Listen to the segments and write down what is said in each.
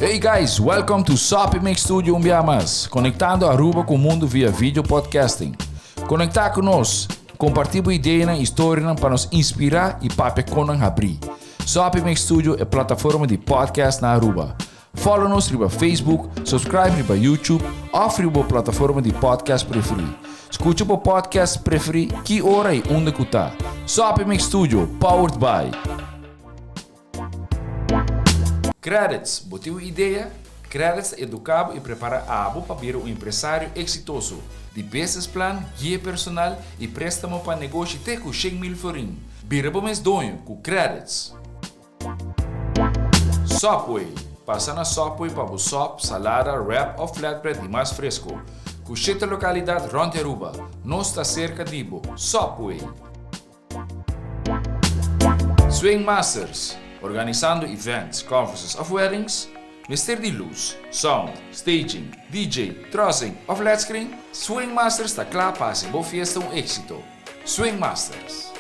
Hey guys, welcome to Soppy Mix Studio un bia mas, conectando Aruba cu mundo via video podcasting. Conecta cu nos, comparti bo ideanan y historianan pa nos inspira y papia con nan habri. Soppy Mix Studio e plataforma di podcast na Aruba. Follow nos riba Facebook, subscribe riba YouTube of riba bo plataforma di podcast preferi. Scucha bo podcast preferi ki ora y unda cu ta. Soppy Mix Studio, powered by. Credits, bo tin un idea? Credits ta educa bo y prepara abo pa bira un empresario exitoso. Di business plan, guia personal y prestamo pa negoshi te cu 100,000 florin. Bira bo mes doño cu Credits. Subway, Pasa na Subway pa bo sop, salada, wrap of flatbread di mas fresco. Cu shete localidad rond di Aruba. Nos ta cerca di bo. Subway! Swing Masters, Organisando events, conferences of weddings? Mester di luz, sound, staging, DJ, trussing of led screen? Swing Masters ta cla pa haci bo fiesta un exito. Swing Masters.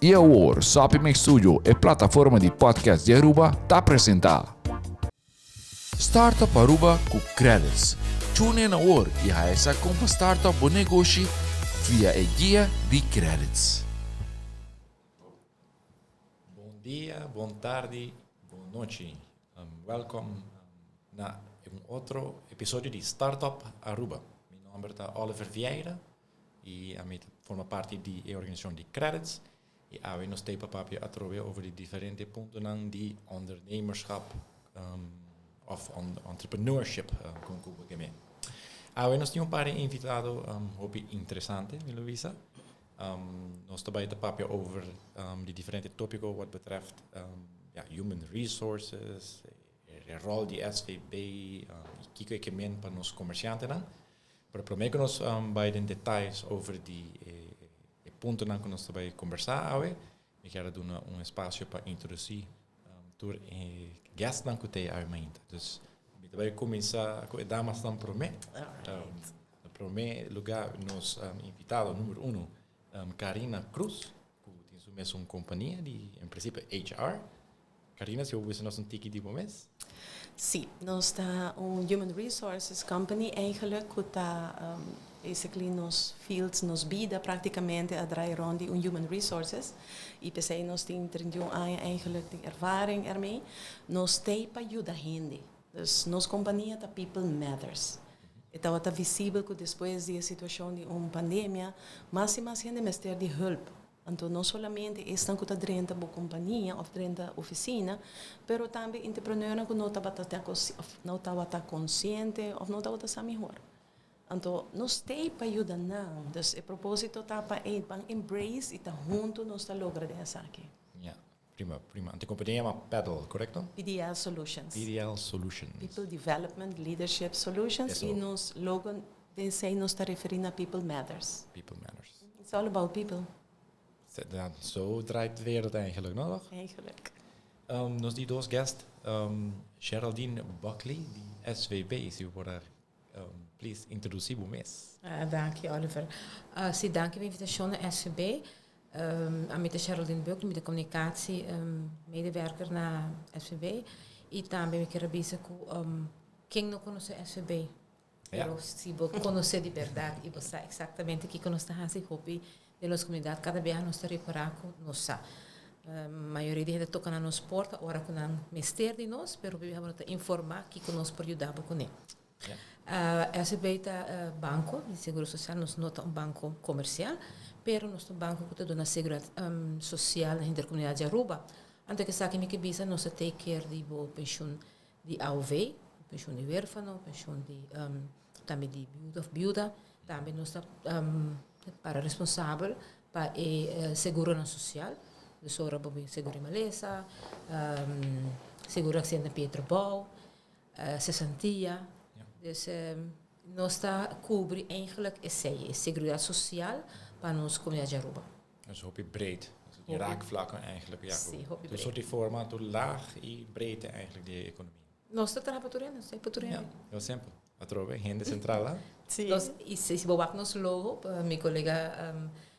Y awor, Soppy Mix Studio, e plataforma di podcast di Aruba, ta presenta. Startup Aruba cu Credits. Tune in awor y haya sa con pa startup bo negoshi via e guia di Credits. Bon dia, bon tardi, bon nochi. Welkom na un otro episodio di Startup Aruba. Mi nomber ta Oliver Vieira y ami ta forma parti di e organisacion di Credits. Y awe nos ta pa papia atrobe over di diferente puntonan di ondernemerschap of entrepreneurship, con cu bo keme. Awe nos tin un par di invitado hopi interesante, mi lo bisa. Nos ta bay ta papia over di diferente topico wat betreft, ja, human resources, e rol di SVB y kico e kemen pa nos comerciantenan. Pero prome cu nos bay den detalles over di e puntonan cu nos ta bay conversa awe, mi kier a duna un espacio pa introduci tur e guestnan cu t'ey awe mainta. Dus mi ta bay cuminsa cu e damasnan prome. Na prome lugar nos invitado numero uno, Carina Cruz, cu tin su mesun compania di, en principio, HR. Carina, si bo bisa nos un tiki di bo mes? Sí, nos ta un Human Resources Company eigenlijk cu ta basically nos fields, nos bida practicamente a draai rond di un Human Resources y pesey nos tin 31 aña eigenlijk di ervaring ermee. Nos t'ey pa yuda hende. Dus nos compania ta People Matters. E tabata visibel cu despues di e situacion di un pandemia, mas y mas hende mester di hulp. Anto no solamente esnan cu ta drenta bo compania of drenta oficina, pero tambe entrepreneurnan cu no tabata ta of no tabata consciente of no tabata sa mihor. Anto nos t'ey pa yuda nan. Dus e proposito ta pa ey ban embrace y ta hunto nos ta logra den esaki. Ja, prima, prima. Anto e compania yama Pedal, correcto? PDL Solutions. PDL Solutions. People Development Leadership Solutions. Eso. Y nos logo den esey nos ta referi na People Matters. People Matters. It's all about people. Zo draait de wereld eigenlijk, no? Toch? Eigenlijk. Nos di dos guest, Geraldine Buckley, di SVB, si bo por a please introduci bo mes. Danki, Oliver. Si, danki pa invitacion na SVB. Ami ta Geraldine Buckley, mi ta communicatie medewerker na SVB. Y tambe mi kier a bisa cu ken no conoce SVB? Pero si bo conoce di berdad y bo sa exactamente kico nos ta haci, hopi den nos comunidad cada biaha nos ta repara cu nos sa. Mayoria di hende toca na nos porta ora cu nan mester di nos, pero hopi biaha bo no ta informa kico nos por yuda bo cune. SVB ta banco di seguro social, nos no ta un banco comercial, pero nos ta un banco cu ta duna seguridad social na henter comunidad di Aruba. Anto esaki mi ke bisa nos ta take care di bo pensioen di AOV, pensioen di huerfano, pensioen di tambe di biuda of biuda. Tambe nos ta para responsabel pa e seguronan social. Dus ora bo bin seguro di malesa, seguro accidente na pia di trabou, cesantia. Dus nos ta cubri eigenlijk esey, e seguridad social pa nos comunidad di Aruba. Dus hopi breed. Dus die raakvlakken eigenlijk. Ja, Sí, hopi Een breed. soort die forma, door laag y breedte eigenlijk die economie. Nos ta traha pa tur hende, nos ta pa tur hende. Ja, heel simpel. Atrobe, hende central, hè? Sí. Nos, y si bo wak nos logo, mi colega.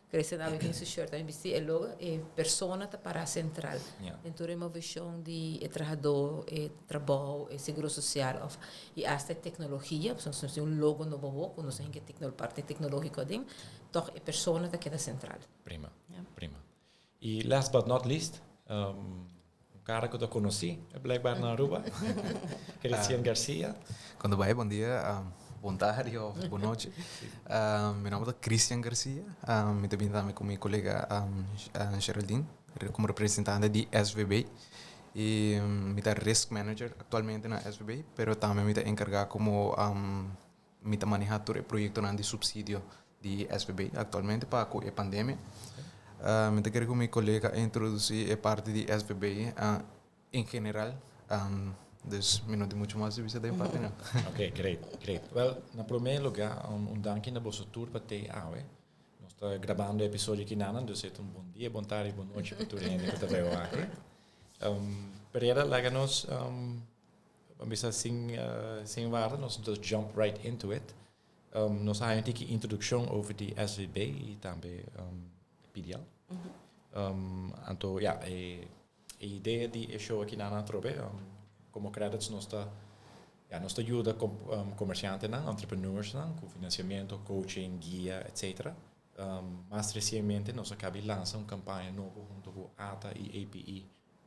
Christian awe tin su shirt tambe bisti e logo, e persona ta para central. Den tur e movecion di e trahador, e trabou, e seguro social of y hasta e tecnologia, pasobra nos tin un logo nobo awor cu nos a hinca e parti tecnologico aden, toch e persona ta keda central. Prima, prima. Y last but not least, un cara cu ta conoci blijkbaar na Aruba, Christian Garcia. Con ta bay, bon dia, bon tardi of bon nochi. Mi nomber ta Christian Garcia, mi ta bini tambe cu mi colega Geraldine como representante di SVB. Y mi ta risk manager actualmente na SVB, pero tambe mi ta encarga como mi ta maneha tur e proyectonan di subsidio di SVB actualmente pa cu e pandemia. Mi ta kere cu mi colega a introduci e parti di SVB en general, dus mi no tin mucho mas di bisa den parti nan. Ok, great, great. Wel, na prome lugar, un danki na boso tur pa tei awe. Nos ta grabando e episodio aki nanan, dus e ta un bon dia, bon tardi, bon nochi pa tur hende cu ta bay wak. Pereira, laga nos Ban bisa sin sin warda, nos just jump right into it. Nos a haña un tiki introduccion over di SVB y tambe PDL. Anto ja, e e idea di e show aki nan atrobe, como credits nos ta ja, nos ta yuda comerciantenan, entrepreneursnan cu financiamento, coaching, guia, etcetera. Mas recientemente nos a caba di lansa un campaña nobo hunto cu ata y APE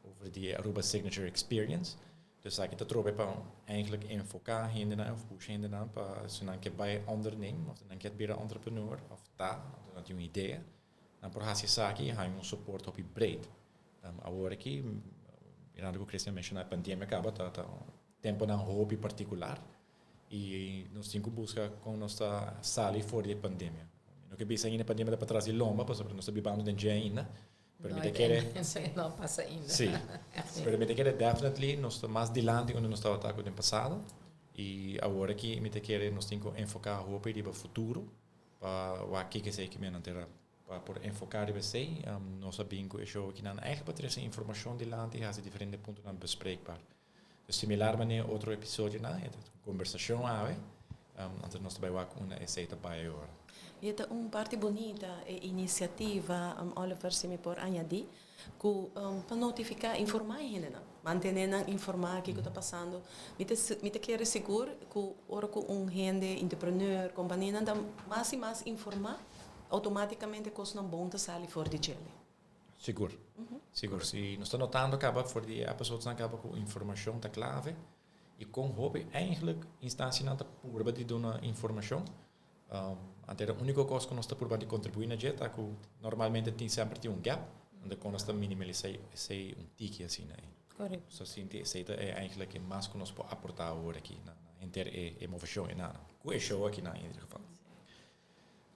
over di e Aruba Signature Experience. Dus aki ta trobe pa eigenlijk enfoca hendenan of pusha hendenan pa si nan ke bai ondernemen of nan ke bira entrepreneur of ta, of nan tin un idea, nan por haci esaki y haña un support hopi breed. Awor aki, mirando cu Christian a menciona e pandemia caba, ta ta temponan hopi particular y nos tin cu busca con nos ta sali for di e pandemia. Mi no ke bisa ainda e pandemia ta patras di lomba pasobra nos ta bibando den dje ainda. Pero mi ta kere. No pasa ainda. Sí. Pero mi ta kere definitely nos ta mas dilanti unda nos tabata ku den pasado. I awor aki mi ta kere nos tin ku enfoká hopi riba futuro pa wak kiko esei ki mi nan pa por enfoká riba esei nos a bin ku e show akinan eigenlijk pa trese informashon dilanti i hasi diferente puntonan bespreekbaar. Dus similar manera otro episodionan e ta un kombersashon awe, anto nos ta bai wak unda esei ta bai awor. I e ta un parti bunita e inisiativa, Oliver, si mi por añadí, ku pa notifiká, informá e hendenan, mantené nan informá kiko ta pasando. Mi ta mi ta kere sigur ku ora ku un hende, entrepreneur, kompanianan ta mas i mas informá, outomátikamente kosnan bon ta sali for di djele. Sigur. Sigur. Si nos ta notando kaba for di e episodesnan kaba ku informashon ta klave i kon hopi eigenlijk instancianan ta purba di duna informashon. Anto e uniko kos ku nos ta purba di kontribuí na dje ta ku normalmente tin semper tin un gap, anto kon nos ta minimalisá esei un tiki asina ei. Korekto. So sinti esei ta e eigenlijk e mas ku nos por aportá awor aki na henter e moveshon einan, ku e show akinan in ieder geval.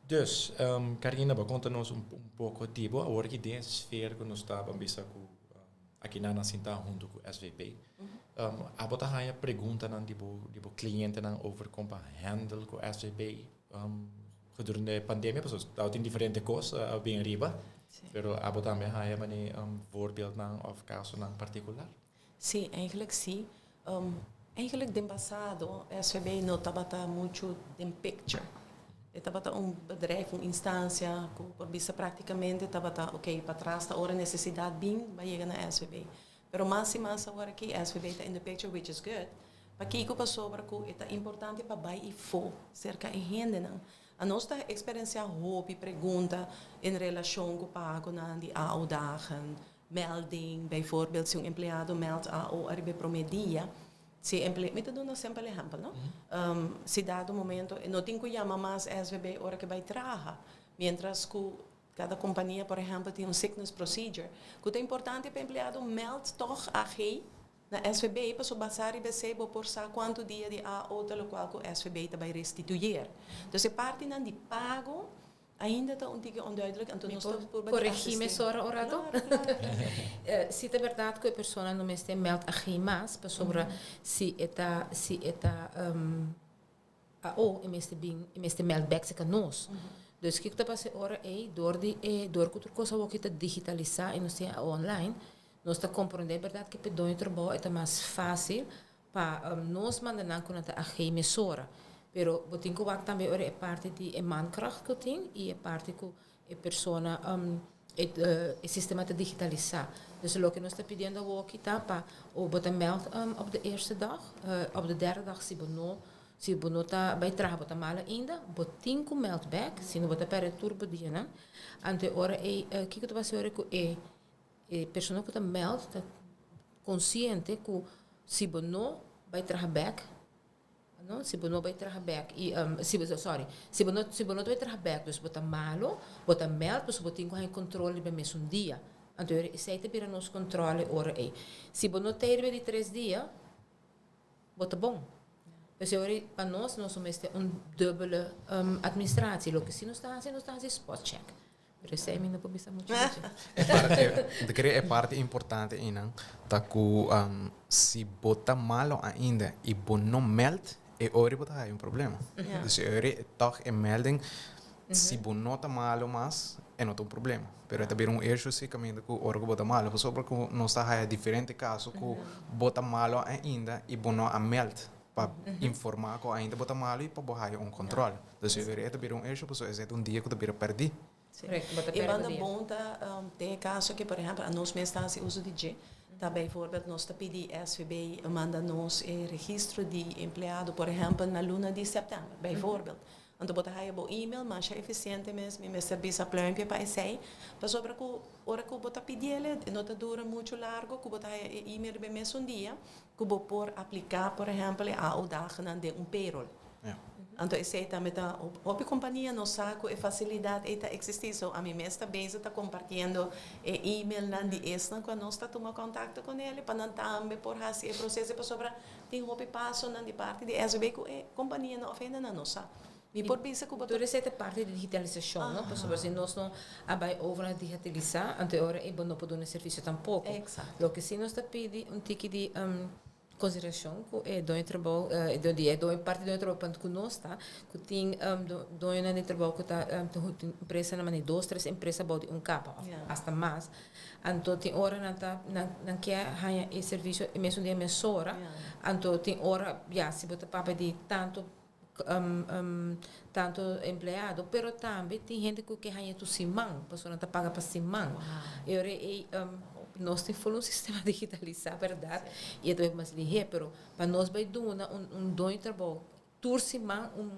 Dus, Carina, bo conta nos un poco di bo awor aki den e sfeer cu nos ta, ban bisa cu akinan nan sinta hunto cu SVB. Abo ta haya preguntanan di bo, di bo clientenan over con pa handle cu SVB gedurende e pandemia? Pasobra tawata tin diferente cos a bin riba, pero abo tambe a haya mane voorbeeldnan of casonan particular? Sí, eigenlijk sí. Eigenlijk den pasado SVB no tabata muchu den picture. E tabata un bedrijf, un instancia ku por bisa prácticamente tabata ok, patras ta ora necesidad bin bai yega na SVB. Pero mas i mas awor aki SVB ta in the picture which is good. Pakiko? Pasobra ku e ta importante pa bai ifó serka e hendenan. Anos ta experiencia hopi pregunta en relacion ku pagonan di AO-dagen, Melding, bijvoorbeeld si un empleado meld AO ariba e prome dia, si e emple, mi ta duna simpel ehempel no, si dado momento e no tin cu yama mas SVB ora cu e bay traha, mientras cu cada compania por ehempel tin un sickness procedure cu ta importante pa e empleado meld toch AG na SVB pasobra basa riba esey bo por sa cuanto dia di AO ta locual cu SVB ta bay restituyeer. Entonces e partinan di pago Ainda ta un tiki onduidelijk, anto nos ta purba di Corregí asistí. mesora un rato? Claro, claro. Si ta berdad cu e persona no mester meld ahi mas, pasobra si e ta, si e ta AO, e mester bin, e mester meld bek cerca nos. Dus kico ta pasa e ora ey, door di e, door cu tur cos awoki ta digitalisa y nos tin AO online, nos ta comprende berdad cu p'e doño trabao e ta mas facil pa nos manda nan cu nan ta ahi mesora. Pero bo tin ku wak tambe ora e parti di e mankracht ku tin i e parti ku e persona e e sistema ta digitalisá. Dus loke nos ta pidiendo awoki ta pa o bo ta meld op de eerste dag, op de derde dag si bo no si bo no ta bai traha bo ta malo ainda, bo tin ku meld bek, sino bo ta pèrdè tur bo dianan. Anto e ora ei kiko ta pasa e ora ku e e persona ku ta meld ta konsiente ku si bo no bai traha bek, No, si bo no bai traha bek i si bo sorry, si bo no si bo no ta bai traha bek dus bo ta malo, bo ta meld pasobra bo tin ku haña kontrol riba e mesun dia. Anto ora esei ta bira nos kontrol e ora ei. Si bo no ta ei riba di tres dia, bo ta bon. P'esei ora ei pa nos, nos no mester un dubbele administratie. Loke si nos ta hasi, nos ta hasi spot check. Pero esei mi no por bisa mucho di dje. E parti, mi ta kere e parti importante einan ta ku si bo ta malo ainda i bo no meld, e ora bo ta haya un problema. Dus e ora tòg e melding, si bo no ta malo mas, e no ta un problema. Pero e ta bira un issue si kaminda ku ora ku bo ta malo. Pasobra ku nos ta haya diferente kaso ku bo ta malo ainda i bo no a meld. Pa informá ku ainda bo ta malu i pa bo haya un kòntròl. Dus e ta bira un issue pasobra esei ta un dia ku ta bira pèrdí. Correcto, bo ta E pèrdè banda dia. bon ta den e kaso ke por ehèmpel anos mes ta hasi uso di dje, ta bijvoorbeeld nos ta pidi SVB manda nos e registro di empleado por ehèmpel na luna di sèptèmber bijvoorbeeld. Anto bo ta haya bo email masha eficiente mes, mi mester bisa pluimpje pa esei, pasobra ku ora ku bo ta pidiel e no ta dura muchu largo ku bo ta haya e email riba e mesun dia ku bo por apliká por ehèmpel e AO-dagennan den un payroll. Anto esei tambe ta hopi kompania no sa ku e fasilidat ei ta eksistí, so ami mes ta bezig ta kompartiendo e emailnan di esnan ku anos ta tuma kontakto ku nel pa nan tambe por hasi e proseso pasobra Tin hopi pasonan di parti di SVB ku e kompanianan òf hendenan no sa. Mi por bisa ku bo ta. Tur esei ta parti di digitalisashon, no? Pasobra si nos no a bai over na digitalisá, anto e ora ei bo no por duna e servisio tampoko. Loke si nos ta pidi un tiki di konsiderashon ku e doño di trabou, di e doño parti di doño di trabou ku nos ta, ku tin doñonan di trabou ku ta tin empresanan manera dos, tres empresa bou di un kapa òf asta mas. Anto tin ora nan ta nan nan ke haña e servisio e mesun dia mesora. Anto tin ora ya si bo ta papia di tantu tantu empleado pero tambe tin hende ku ke haña tur siman pasobra nan ta paga pa siman. E ora ei nos tin ful un sistema digitalisá bèrdat i e ta bai mas lihé pero pa nos bai duna un un doño di trabou Tur siman un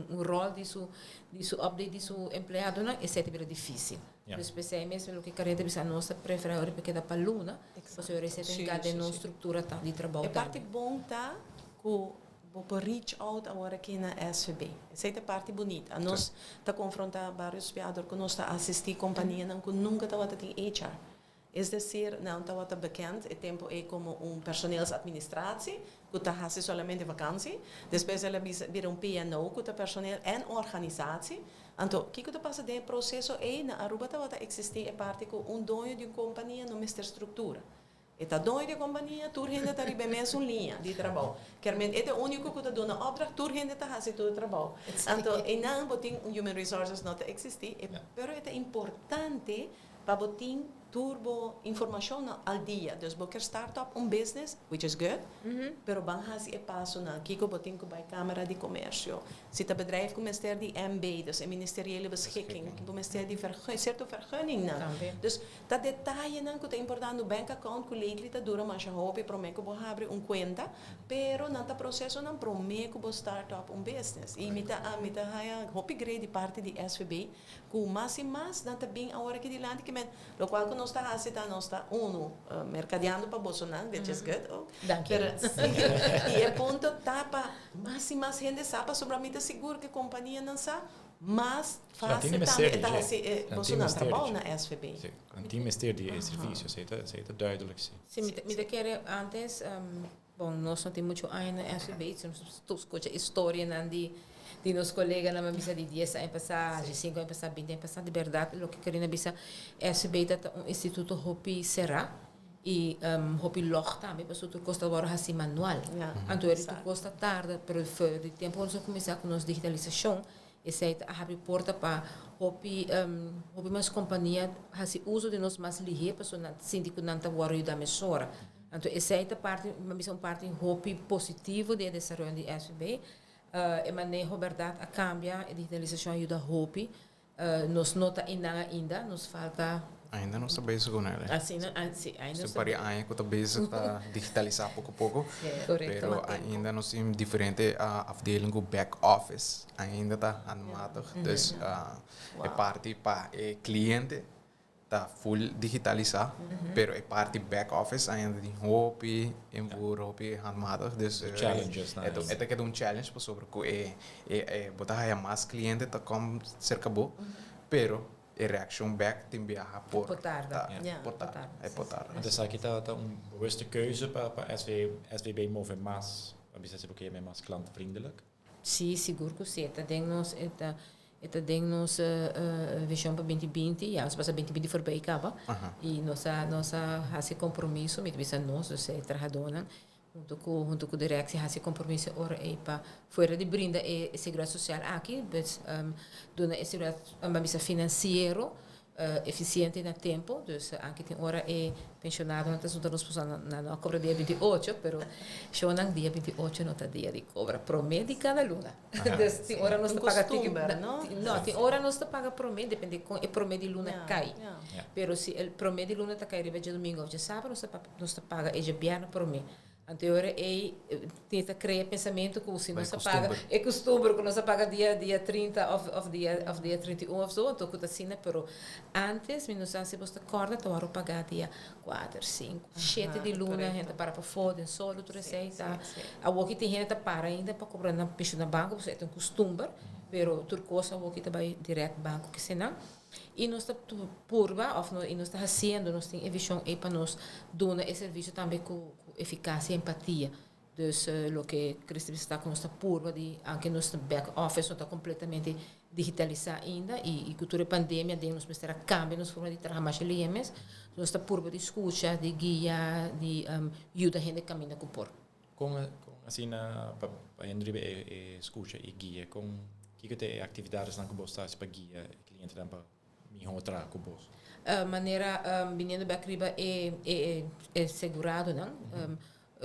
un rol di su di su update di su empleadonan esei ta bira dificil. Dus p'esei mes loke Karen ta bisa nos ta prefera ora pa keda pa luna pasobra esei ta hinca den nos structura di trabou E tambe. parti bon ta cu bo por reach out awor aki na SVB. Esei ta e parti bunita. Nos ta confronta varios piador cu nos ta asisti companianan cu nunca tabata tin HR. Es decir, nan tabata bekend e tempo ei como un personeelsadministratie cu ta haci solamente vakantie. Despues el a bisa bira un PNO cu ta personeel en organisatie. Anto, kico ta pasa den e proceso ei? Na Aruba tabata existi e parti cu un doño di un compania no mester structura. E ta doño di e compania, tur hende ta riba e mesun liña di trabou. Kermen e ta e unico cu ta duna opdracht, tur hende ta haci tur e trabou. Anto, einan bo tin un human resources no ta existi, pero e ta importante Pa bo tin tur bo informashonnan al dia. Dus bo kier start up un business, which is good, pero ban hasi e pasonan. Kiko bo tin ku bai Kamera di Komersio. Si ta bedrijf ku mester di MB, dus e ministeriële beschikking, bo mester di sierto vergunningnan. Dus ta detayenan ku ta importante. Un bank account ku lately ta dura masha hopi promé ku bo habri un kuenta, pero nan ta prosesonan promé ku bo start up un business. I mi ta mi ta haña hopi great di parti di SVB Ku mas i mas nan ta bin awor aki dilanti ki men lokual ku nos ta hasi ta nos ta unu merkadeando pa bosonan which is good ook. Danki. Pero si i e punto ta pa mas i mas hende sa pasobra mi ta sigur ku e kompanianan sa mas fásil tambe e ta hasi e bosonan trabou na SVB. Si, nan tin mester di e servisio, esei ta esei ta duidelijk si. Si mi ta kere antes Bon, nos no tin muchu aña na SVB, si nos tur skucha historianan di di nos koleganan, mi a bisa di dies aña pasá, di sinku aña pasá, binti aña pasá, di bèrdat loke Karina a bisa, SVB ta ta un instituto hopi será i hopi lòg tambe, pasobra tur kos ta wòrdu hasi manual. Anto eri tur kos ta tarda, pero for di tempu ku nos a kuminsá ku nos digitalisashon, esei ta a habri porta pa hopi hopi mas kompania hasi uso di nos mas lihé, pasobra nan ta sinti ku nan ta wòrdu yuda mesora. Anto esei ta parti, mi a bisa un parti hopi positivo di e desaroyo di SVB. E maneho berdad a cambia, e digitalisacion a yuda hopi. Nos no ta einan ainda, nos falta. Ainda nos ta bezig con el. Asina, si, ainda nos ta. Pari aña cu ta bezig ta digitalisa poco poco. Correcto. Pero ainda nos tin diferente afdeling cu back office ainda ta handmatig. Dus e parti pa e cliente ta full digitalisa, pero e parti back office ainda tin hopi invoer, hopi handmatig. Dus Challenges na. E ta keda un challenge pasobra cu e e bo ta haya mas cliente ta kom cerca bo, pero e reaccion back tin biaha por Por tarda. Por tarda. E por tarda. Anto esaki ta ta un bewuste keuze pa pa SV SVB move mas, pa bisa si bo ke mas klantvriendelijk? Si, sigur cu si. E ta den nos e ta E ta den nos vision pa 2020, ya nos pasa 2020 forbij caba y nos a nos a haci compromiso, mi ta bisa nos, dus e trahadornan hunto cu hunto cu directie haci compromiso ora ey pa fuera di brinda e seguridad social aki, dus duna e seguridad ban bisa financiero eficiente na tempo, dus anke tin ora e pensionadonan ta sunta nos pasobra nan no a cobra dia 28, pero shownan dia 28 no ta dia di cobra, prome di cada luna. Dus tin ora nos ta paga tiki, no, tin ora nos ta paga prome, depende con e prome di luna cay. Pero si e prome di luna ta cay riba djadomingo of djasabra nos ta nos ta paga e djabièrnè prome. Anto e ora ei tin ta crea pensamiento cu si nos a paga e costumber cu nos a paga dia dia 30 of of dia of dia 31 of zo, anto cu ta asina, pero antes mi no sa si bos ta corda ta wòrdu paga dia kuater, sinku, shete di luna, hende ta para pafó den solo tur esei ta awoki tin hende ta para ainda pa cobra nan penshon na banco pasobra e ta un costumber, pero tur cos awoki ta bai direct banco kisenan. I nos ta purba of i nos ta hasiendo, nos tin e vision ei pa nos duna e servicio tambe cu eficacia i empatia. Dus loke Christy bisa ta cu nos ta purba di, aunke nos back office no ta completamente digitalisa ainda i cu tur e pandemia den nos mester a cambia nos forma di traha masha lihe mes, nos ta purba di scucha, di guia, di yuda hende caminda cu por. Con asina pa hende riba e scucha y guia, con kico ta e actividadesnan cu bos ta haci pa guia e clientenan pa miho traha cu bos? Manera biniendo bek riba e seguradonan,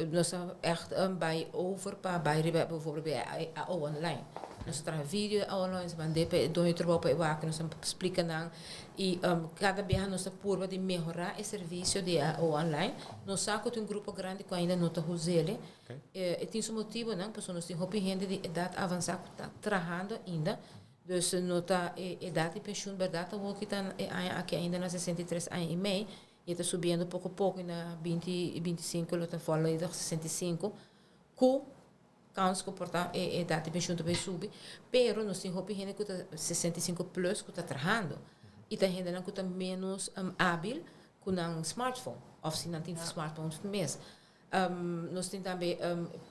nos ta echt bay over pa bay riba bijvoorbeeld bij AO online. Nos ta traha video AO online, nos ta mand'é pa e doño di trabou pa e wak, nos ta splika nan y cada biaha nos ta purba di mehora e servicio di AO online. Nos sa cu tin un grupo grandi cu ainda no ta huz'el. E tin su motibonan, pasobra nos tin hopi hende di edad avansa cu ta trahando ainda. Dus no ta e edad di pensioen berdad awor ki ta e aña aki ainda na 63 aña y mei y e ta subiendo poco poco y na binti y 25 lo ta volledig 65 cu kans cu por ta e edad di pensioen ta bay subi. Pero nos tin hopi hende cu ta 65 plus cu ta trahando y ta hendenan cu ta menos habil cu nan smartphone of si nan tin smartphone mes. Nos tin tambe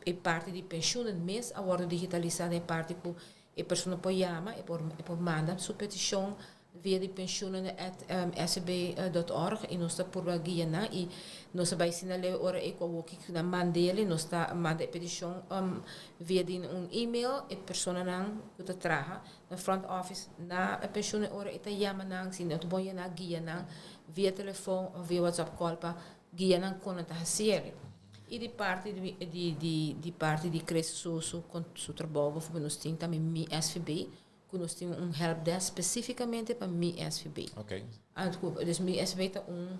e parti di pensioenen mes a wordo digitalisa den e parti cu e persona por yama, e por e por manda su peticion via di pensioenen at sb dot org y nos ta purba guia nan y nos a bay asina leu ora e cu awoki cu nan mand'el nos ta manda e peticion via di un email e personanan cu ta traha na front office na pensioenen ora e ta yama nan si no ta bon yena guia nan via telefon of via whatsapp call pa guia nan kon nan ta hasiel. I di parti di di di di parti di Chris su su su trabou bijvoorbeeld nos tin tambe Mi SVB ku nos tin un helpdesk spesifikamente pa Mi SVB. Okay. Anto ku dus Mi SVB ta un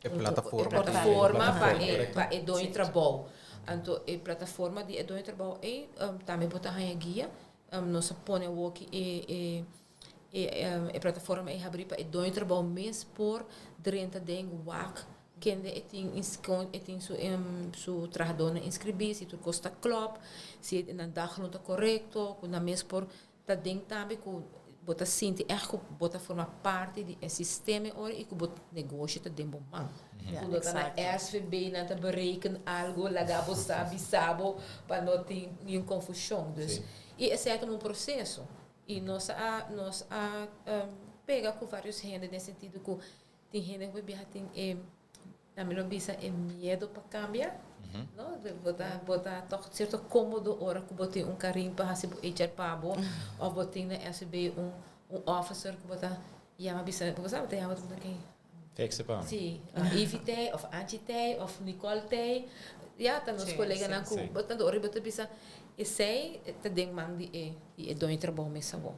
E plataforma. E plataforma pa e pa e doño trabou. Anto e plataforma di e doño trabou ei tambe bo ta haña guia. Nos a pone awoki e e E plataforma ei habrí pa e doño trabou mes por drenta den wak kende e tin e tin su su trahadónan inskribí, si tur kos ta klòp, si nan dagloon ta korekto, ku nan mes por ta den tambe ku bo ta sinti ègt ku bo ta forma parti di e sistema e ora i ku bo negoshi ta den bo man. Ku no ta na SVB nan ta bereken algu laga bo sa bisa bo pa no tin niun konfushon. Dus i esei ta un proseso. I nos a nos a pega ku varios hende den sentido ku tin hende ku biaha tin e nan mi lo bisa e miedo pa kambia no bo ta bo ta tòg sierto kómodo ora ku bo tin un karin pa hasi bo HR pa bo òf bo tin na SVB un un officer ku bo ta yama bisa bo sa bo ta yama bo ta puntra ken. Fix e pa mi. Si, Ivy t'ei of Angie t'ei of Nicole t'ei. Ya, ta nos koleganan ku bo ta ora bo ta bisa esei ta den man di e di e doño trabou mes awor.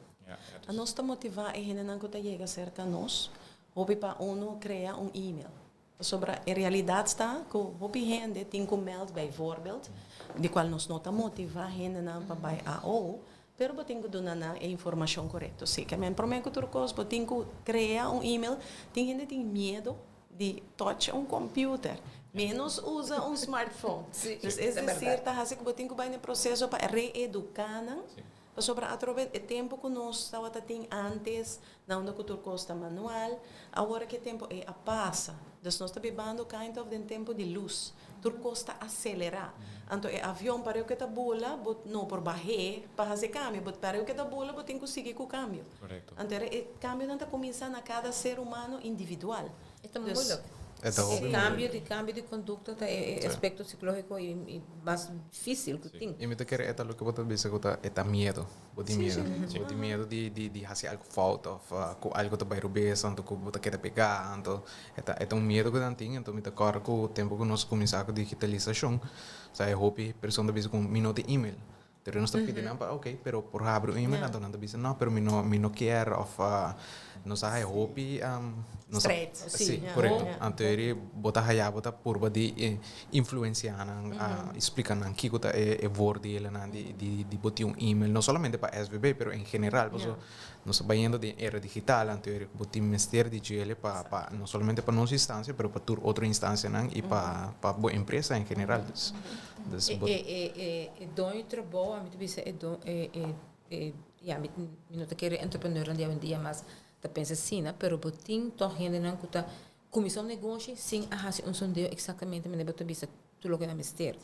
A nos ta motivá e hendenan ku ta yega serka nos hopi pa unu krea un email. Pasobra e realidat ta ku hopi hende tin ku mèld bijvoorbeeld, di kual nos no ta motivá hendenan pa bai AO, pero bo tin ku duna nan e informashon korekto. Sí, ke men promé ku tur kos bo tin ku krea un email. Tin hende tin miedo di touch un computer, menos usa un smartphone. Dus es desir ta hasi ku bo tin ku bai na e proseso pa reeduká nan. Pasobra atrobe e tempu ku nos tabata tin antes, na unda ku tur kos ta manual, awor ku e tempu ei a pasa. Dus nos ta bibando kind of den tempu di lus. Tur kos ta aselerá. Anto e avion pareu ku e ta bula, bo no por bah'é pa hasi kambio, but pareu ku e ta bula bo tin ku sigui ku kambio. Anto e kambionan ta kuminsá na kada ser humano individual. E ta moeilijk. E ta hopi E cambio di cambio di conducta ta e aspecto psicologico y mas dificil cu tin. Y mi ta kere e ta loke bo ta bisa cu ta e ta miedo. Bo tin miedo. Bo tin miedo di di di haci algo fout of cu algo ta bay robes anto cu bo ta keda pega anto e ta e ta un miedo cu nan tin anto mi ta corda cu tempo cu nos cuminsa cu digitalisacion sa e hopi persona ta bisa cu mi no tin email. Pero nos ta pidi nan pa ok, pero por habri un email, anto nan ta bisa no, pero mi no mi no kier of nos a haya hopi nos a Strijd. Si, korekto. Anto eri bo ta haya bo ta purba di influencia nan, splika nan kiko ta e voordelennan di di di bo tin un email, no solamente pa SVB pero en general pasobra nos ta bayendo den era digital, anto eri bo tin mester di djele pa pa no solamente pa nos instancia pero pa tur otro instancianan y pa pa bo empresa en general. Dus E bo. e e e e doño di trabou ami ta bisa e do e e e ya mi mi no ta kere entrepreneurnan di awendia mas ta pensa asina pero bo tin tòg hendenan ku ta kuminsá un negoshi sin a hasi un sondeo eksaktamente manera bo ta bisa tur loke nan mester.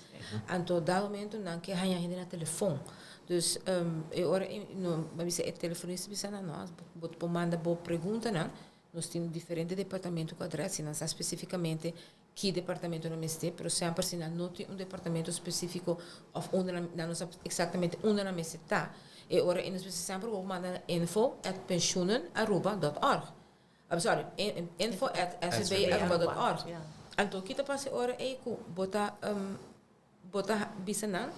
Anto dado momento nan ke haña hende na telefon. Dus e ora e no bo a bisa e telefonista bisa nan no bo por manda bo preguntanan nos tin diferente departamento ku adrès si nan sa spesifikamente ki departamento nan mester, pero semper si nan no tin un departamento specifico of unda nan, nan no sa exactamente unda nan mester ta, e ora e nos mester semper por manda na info at pensioenaruba dot org. I'm sorry, info at svbaruba dot org. Anto ki ta pasa e ora ei ku bo ta bo ta bisa nan,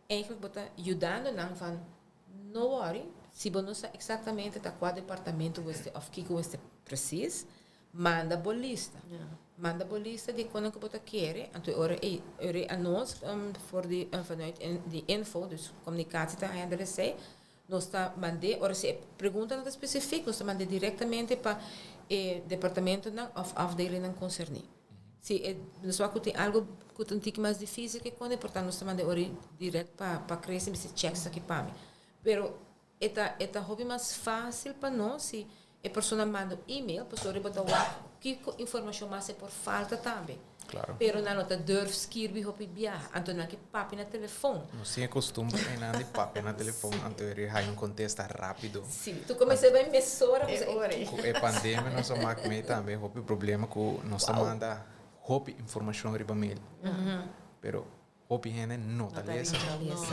eigenlijk bo ta yudando nan van no worry, si bo no sa exactamente ta kua departamento bo mester of kiko bo mester precies, Manda bo lista. Manda bo lista di konan ku bo ta kere. Anto e ora ei, e ora ei anos for di vanuit di info, dus komunikasi ta handle esei, nos ta mand'é, ora si e preguntanan ta spesifik, nos ta mand'é direktamente pa e departamentonan òf afdelingnan konserní. Si e nos wak ku tin algu ku ta un tiki mas difísil ke kone, por tanto nos ta mand'é ora ei dirèkt pa pa Chris i bisa chèk esaki pa mi. Pero E ta e ta hopi mas fásil pa nos si e persona manda un email, pasobra riba ta wak kiko informashon mas e por falta tambe. Claro. Pero nan no ta durf skirbi hopi biaha, anto nan ke papia na telefon. Nos tin e kostumber einan di papia na telefon, anto e haña un kontesta rápido. Si, tu kuminsá bai mesora, E ora ei. Ku e pandemia nos a mak mei tambe hopi problema ku nos ta manda hopi informashon riba mail, pero Hopi hende no ta lesa.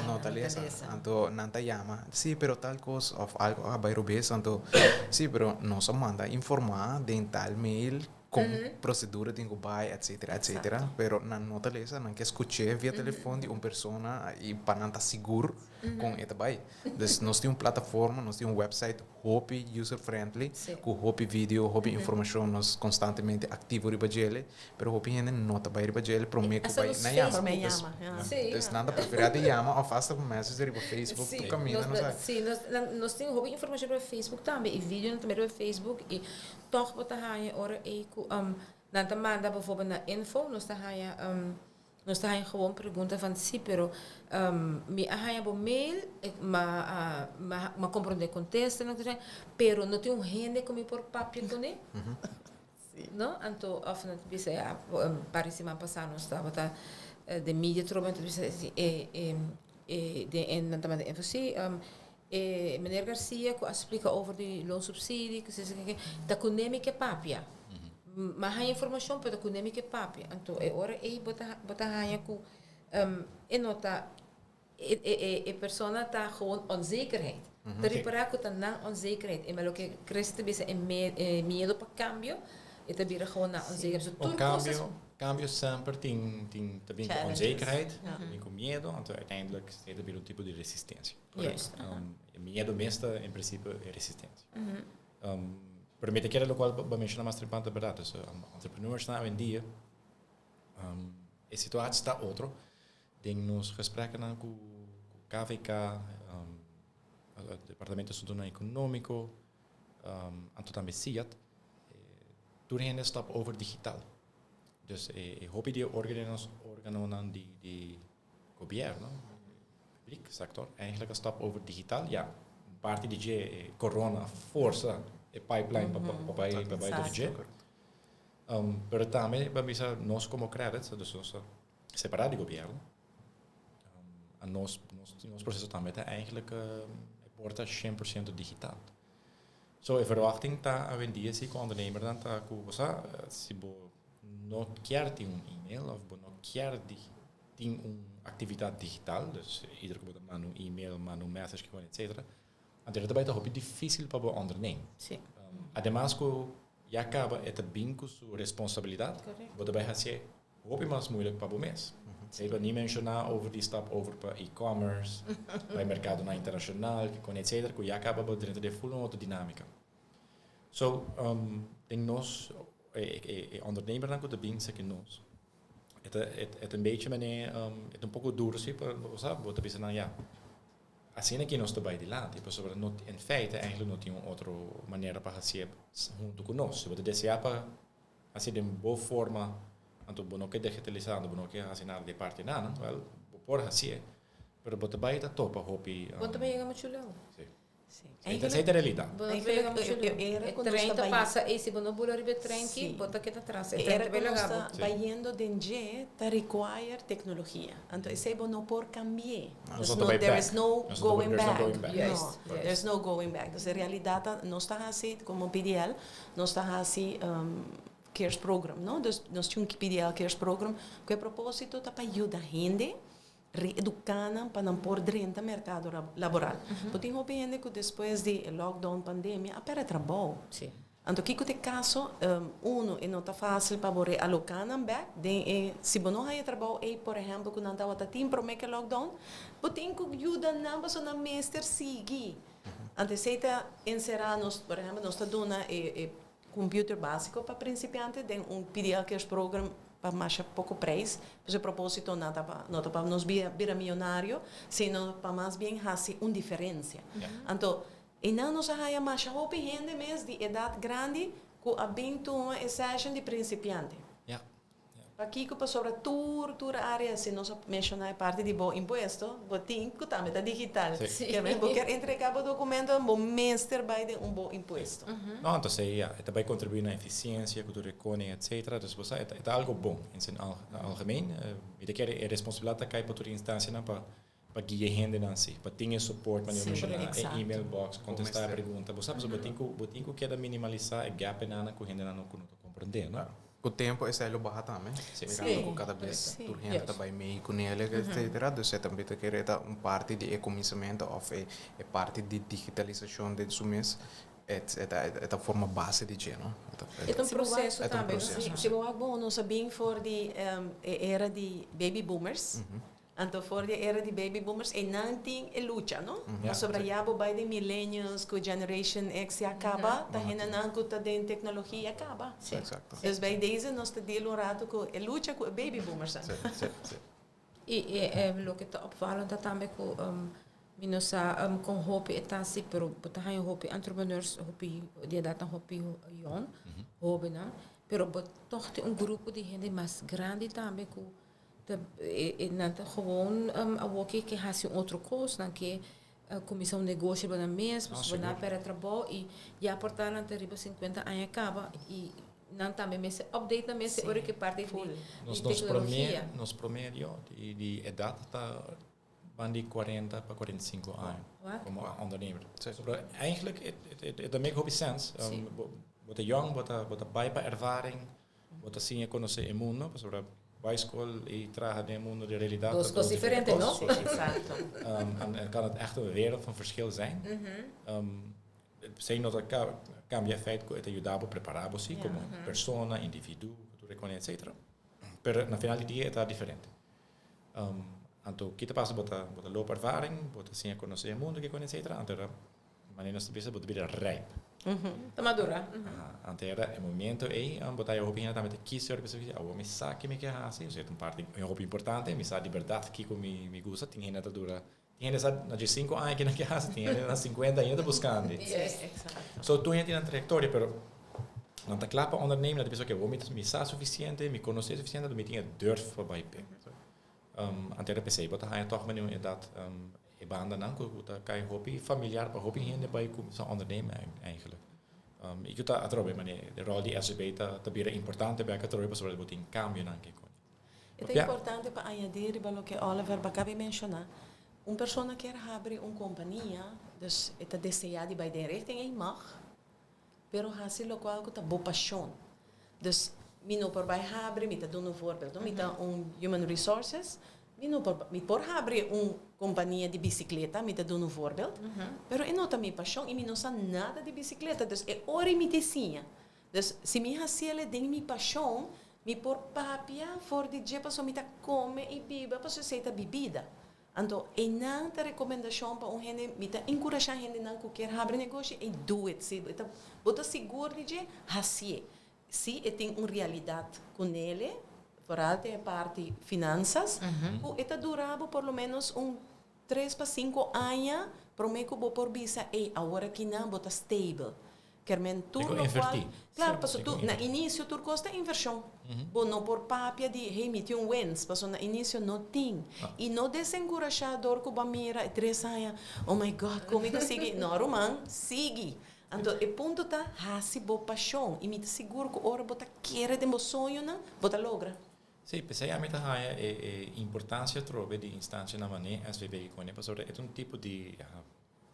No ta lesa. Anto nan ta yama, sí, pero tal kos òf algu a bai robes. Anto, sí, pero nos a manda informá den tal mail kon prosedura tin ku bai, etsetera, etsetera. Pero nan no ta lesa, nan ke skuch'é via telefon di un persona i pa nan ta sigur kon e ta bai. Dus nos tin un plataforma, nos tin un website hopi user friendly, ku hopi video, hopi informashon, nos konstantemente aktivo riba djele, pero hopi hende no ta bai riba djele promé ku bai na yama. Promé yama, ya. Dus nan ta preferá di yama òf asta un message riba Facebook, tur kaminda nos a. Sí, nos tin hopi informashon riba Facebook tambe i videonan tambe riba Facebook i tòg bo ta haña ora ei ku nan ta manda bijvoorbeeld na info, nos ta haña. Nos ta haña gewoon pregunta van sí, pero mi a haña bo mail, ma ma comprende contesta, no pero no tin un hende cu mi por papia cune. No? Anto of nan ta bisa ya, un par di siman pasa nos tabata den media trobe, nan ta bisa e e den nan ta manda info sí, e meneer Garcia cu a splica over di loonsubsidie, cu si si ta cune mi ke papia. M'a haña informashon pero ta kuné mi ke papia. Anto e ora ei bo ta bo ta haña ku e no ta e e e persona ta gewoon onzekerheid. Ta ripará ku ta nan onzekerheid. E ma loke Chris ta bisa e e miedo pa kambio. E ta bira gewoon na onzekerheid. So, Un tur cos cambio, cambio semper tin te bin cu Challenges. Onzekerheid, bin cu miedo, anto uiteindelijk ta bira un tipo di resistencia. E miedo mes ta in principe e resistencia. Pero mi ta kere locual bo menciona mas trempan ta berdad. Dus entrepreneurs na awendia, e situatie ta otro. Den nos gesprekkennan cu KVK, Departamento di Asuntonan Economico, anto tambe SIAD, tur hende stap over digital. Dus e hopi di e organonan di gobierno, publiek sector, eigenlijk a stap over digital. Ja, un parti di dje e corona a forsa e pipeline pa bai door dje. Pero tambe, pa bisa, nos como Qredits, dus nos ta separa di gobierno, a nos proceso tambe ta eigenlijk por ta 100% digital. So, e verwachting ta awendia si cu ondernemer dan ta cu bo sa, si bo no kier tin un e-mail of bo no kier tin un actividad digital, dus ieder cu bo ta manda un e-mail, manda un message, etc. Anto ta bay ta hopi dificil pa bo ondernemen. Ademas cu ya caba e ta bin cu su responsabilidad, bo ta bay haci hopi mas moeilijk pa bo mes. Ik wil niet menciona over die stap over pa e-commerce, bij mercado na internacional, con etc. Cu ya caba bo dentro de full un otro dinamica. So, denk nos, e ondernemer dan cu ta bin cu nos, het een beetje meneer, het un poco duro si, pero bo sabi, bo ta bisa nan ja. Asina cu nos ta bay dilanti, pasobra no, in feite eigenlijk no tin un otro manera pa haci hunto cu nos. Si bo desea pa haci di un bon forma, anto bo no kier digitalisa, bo no kier haci nada di parti nada, wel, bo por haci, pero bo ta bay ta topa hopi. Bo ta yega mucho leu. Si. Eigenlijk Esey ta e realidad. Bo ta yega mucho leu. Era E cu nos trein ta ta pasa y si bo no bula riba e trein ki, bo ta keda atras. E trein Era ta bay cu nos laga ta bo. Bayendo den dje ta require tecnologia. Anto esey bo no por cambia. Nos There's no no, bay there back. is no Nos no going there's no back. going back. No, there's no going back. Dus e realidad ta, nos ta haci como PDL, nos ta haci CARES program, no? Dus nos tin un PDL CARES program, cu e proposito ta pa yuda hende reeduca nan pa nan por drenta mercado laboral. Bo tin hopi hende cu despues di lockdown, pandemia, a perde trabou. Anto kico t'e caso, uno, e no ta facil pa bo realoca nan back, den e, si bo no haya trabou ey, por ehempel, cu nan tawata tin prome cu lockdown, bo tin cu yuda nan pasobra nan mester sigui. Anto esey ta encera nos, por ehempel, nos ta duna e computer basico pa principiante den un PDL Cares program pa masha poco prijs. Dus e proposito no ta pa, no ta pa nos bira miyonario, sino pa mas bien haci un diferencia. Anto, e nan nos a haya masha hopi hende mes di edad grandi cu a bin tuma e session di principiante. Pakico? Pasobra tur area, si nos menciona e parti di bo impuesto, bo tin cu tambe ta digital. Kiermen bo kier entrega bo documento, bo mester bay den un bo impuesto. No, anto ja, e ta bay contribui na eficiencia, cu tur reconing, etc. Dus bo sa, e ta algo bon in zijn algemeen. Mi ta kere e responsabilidad ta cay pa tur instancianan pa guia hendenan si, pa tin e support, manera menciona, e e-mail box, contesta Mester. Pregunta. Bo sabi, bo tin cu keda minimalisa e gap nan cu hendenan no cu no ta comprende, no? Cu tempo esey lo baha tambe. Mirando cu cada bes tur hende ta bay mee cu nele, etc. Dus e tambe ta kere ta un parti di e cuminsamento of e parti di digitalisacion den su mes. E ta forma base di dje, no? E ta un proceso E ta un tambe, no? proceso. Si bo wak bon, nos a bin for di e era di baby boomers. Anto for di era di baby boomers e nan tin e lucha, no? Sobre ya bo bay di millennials cu Generation X ya caba, ta hende nan cu ta den tecnologia caba. Dus bij deze nos ta deal un rato cu e lucha cu e baby boomers. Si, si, si. Y loke ta opvallend ta tambe cu mi no sa con hopi e ta si, pero bo ta haya hopi entrepreneurs, hopi di edad nan hopi jong, hobennan, pero bo toch tin un grupo di hende mas grandi tambe cu ta e nan ta gewoon awoki ke haci un otro cos, nan ke cuminsa un negoshi pa nan mes, pasobra nan a perde trabou y ya por ta nan ta riba 50 aña caba y nan tambe mester update nan mes ora ke parti di Nos tecnologia. Nos promedio di edad ta van di 40 pa 45 aña como ondernemer. So, eigenlijk, het make hopi sense. Bo ta young, bo ta bay pa ervaring, bo ta siña conoce e mundo, pasobra bay school y traha den mundo di realidad. Dos Dat cosas dos diferente, diferente no? cosas. Exacto. En kan het echt een wereld van verschil zijn. Esey no ta cambia e feit cu e ta yuda bo prepara bo si como persona, individuo, tur e cosnan etcetera. Pero na final di dia e ta diferente. Anto ki ta pasa bo ta bo ta loop ervaring, bo ta siña conoce e mundo kiko etcetera, anto era manera nos ta bisa bo ta bira rijp. Ta madura. Anto era e momento ey bo ta haya hopi hende tambe ta kis ora bisa awor mi sa ke mi ke hasi, osea ta un parti hopi importante, mi sa di berdad kiko mi gusta, tin hende ta dura Tin hende sa na dje sinku aña kinan ke hasi, tin hende na sinkuenta ainda ta buskando. Yes, exacto. So tur hende tin nan trayektoria, pero nan ta kla pa ondernemen, nan ta bisa oke, awor mi sa sufisiente, mi konosé sufisiente, anto mi tin e durf pa bai p'e. Anto era p'esei bo ta haña tòg manera un edat e bandanan ku ta kai hopi familiar pa hopi hende bai kuminsá ondernemen eigenlijk. I ku ta atrobe manera e ròl di SVB ta bira importante bèk atrobe pasobra bo tin kambionan ke koño. E ta importante pa añadí riba loke Oliver bo a caba di menciona. Un persona kier habri un compania, dus e ta desea di bay den richting ey mag, pero haci locual cu ta bo pasion. Dus mi no por bay habri, mi ta duna un voorbeeld, no, mi ta un human resources, mi no por, mi por habri un compania di bicicleta, mi ta duna un voorbeeld, pero e no ta mi pasion y mi no sa nada di bicicleta, dus e ora mi ta siña. Dus, si mi hasiel den mi pashon, mi por papia for di dje pasobra mi ta kome i biba pasobra esei ta bibida. Anto, einan ta rekomendashon pa un hende, mi ta enkurashá hendenan ku kier habri negoshi, ei do it. Si bo ta sigur di dje, hasié. Si e tin un realidat ku nele, foral den e parti finansas, ku e ta dura bo por lo ménos un tres pa sinku aña promé ku bo por bisa, ei, awor akinan bo ta stable. Kermen tur locual, claro, paso tur, na inicio tur cos ta inversion. Bo no por papia di, hey, mi tin un wens, paso na inicio no tin. Y no desencurasha dor cu bo a mira e tres aña, oh my God, con mi ta sigui? No, ruman, sigui. Anto e punto ta, haci bo pasion. Y mi ta sigur cu ora bo ta kere den bo soñonan, bo ta logra. Sí, p'esei ami ta haña e e importancia atrobe di instancianan manera SVB cu pasobra e ta un tipo di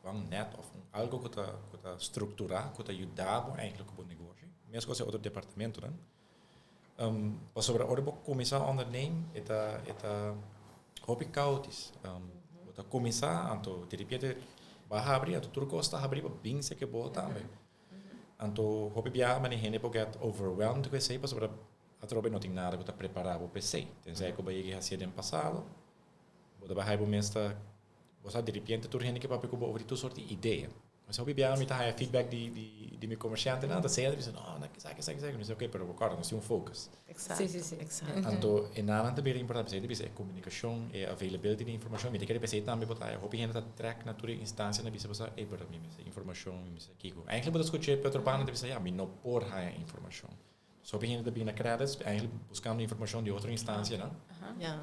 Van net of un algo ku ta ku ta strukturá ku ta yuda bo eigenlijk ku bo negoshi. Meskos e otro departamentonan. Pasobra ora bo kuminsá onderneem e ta e ta hopi kaotisch. Bo ta kuminsá anto diripiente bo a habri anto tur kos ta habri bo bin seke bo tambe. Anto hopi biaha mane hende por get overwhelmed ku esei pasobra atrobe no tin nada ku ta prepará bo pa esei. Tensei ku bo a yega hasié den pasado bo ta bai bo mes ta Bo sa diripiente tur hende ke papia ku bo over di tur sort di idea. Mas hopi biaha mi ta haya feedback di di di mi komershantenan ta sea ta bisa no nan ke esaki esaki esaki mi bisa oke pero bo kòrda nos tin un focus. Exacto, exacto. Anto e nanan ta bira importante p'esei ta bisa e komunikashon e availability di informashon mi ta kere p'esei tambe bo ta haya hopi hende ta trèk na tur e instansianan bisa bo sa ey pero mi mester informashon mi mester kiko. Eigenlijk bo ta skuch'é pe otro banda ta bisa ya mi no por haya informashon. So hopi hende ta bini na Qredits eigenlijk buscando informacion di otro instancianan.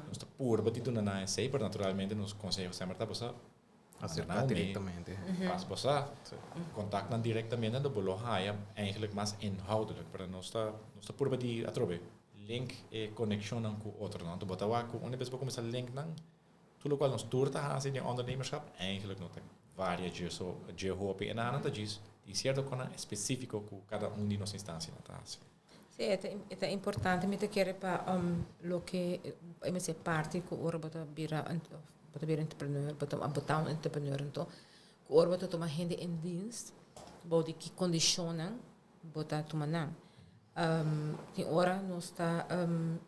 Nos ta purba di duna nan esey, pero naturalmente nos conseho semper ta bosa Acerca directamente. Pas bosa contact nan directamente anto bo lo haya eigenlijk mas inhoudelijk. Pero nos ta nos ta purba di atrobe link e coneccionnan cu otronan. Anto bo ta wak cu unda bes bo cuminsa link nan, tur locual nos tur ta haci den ondernemerschap eigenlijk no ta varia dje so dje hopi e nan ta djis tin cierto conan específico cu cada un di nos instancianan ta haci. Sí, e ta e ta importante mi ta kere pa loke e mester parti cu ora bo ta bira bo ta bira entrepreneur bo ta bo ta un entrepreneur anto cu ora bo ta tuma hende in dienst bou di ki condicionnan bo ta tuma nan. Tin ora nos ta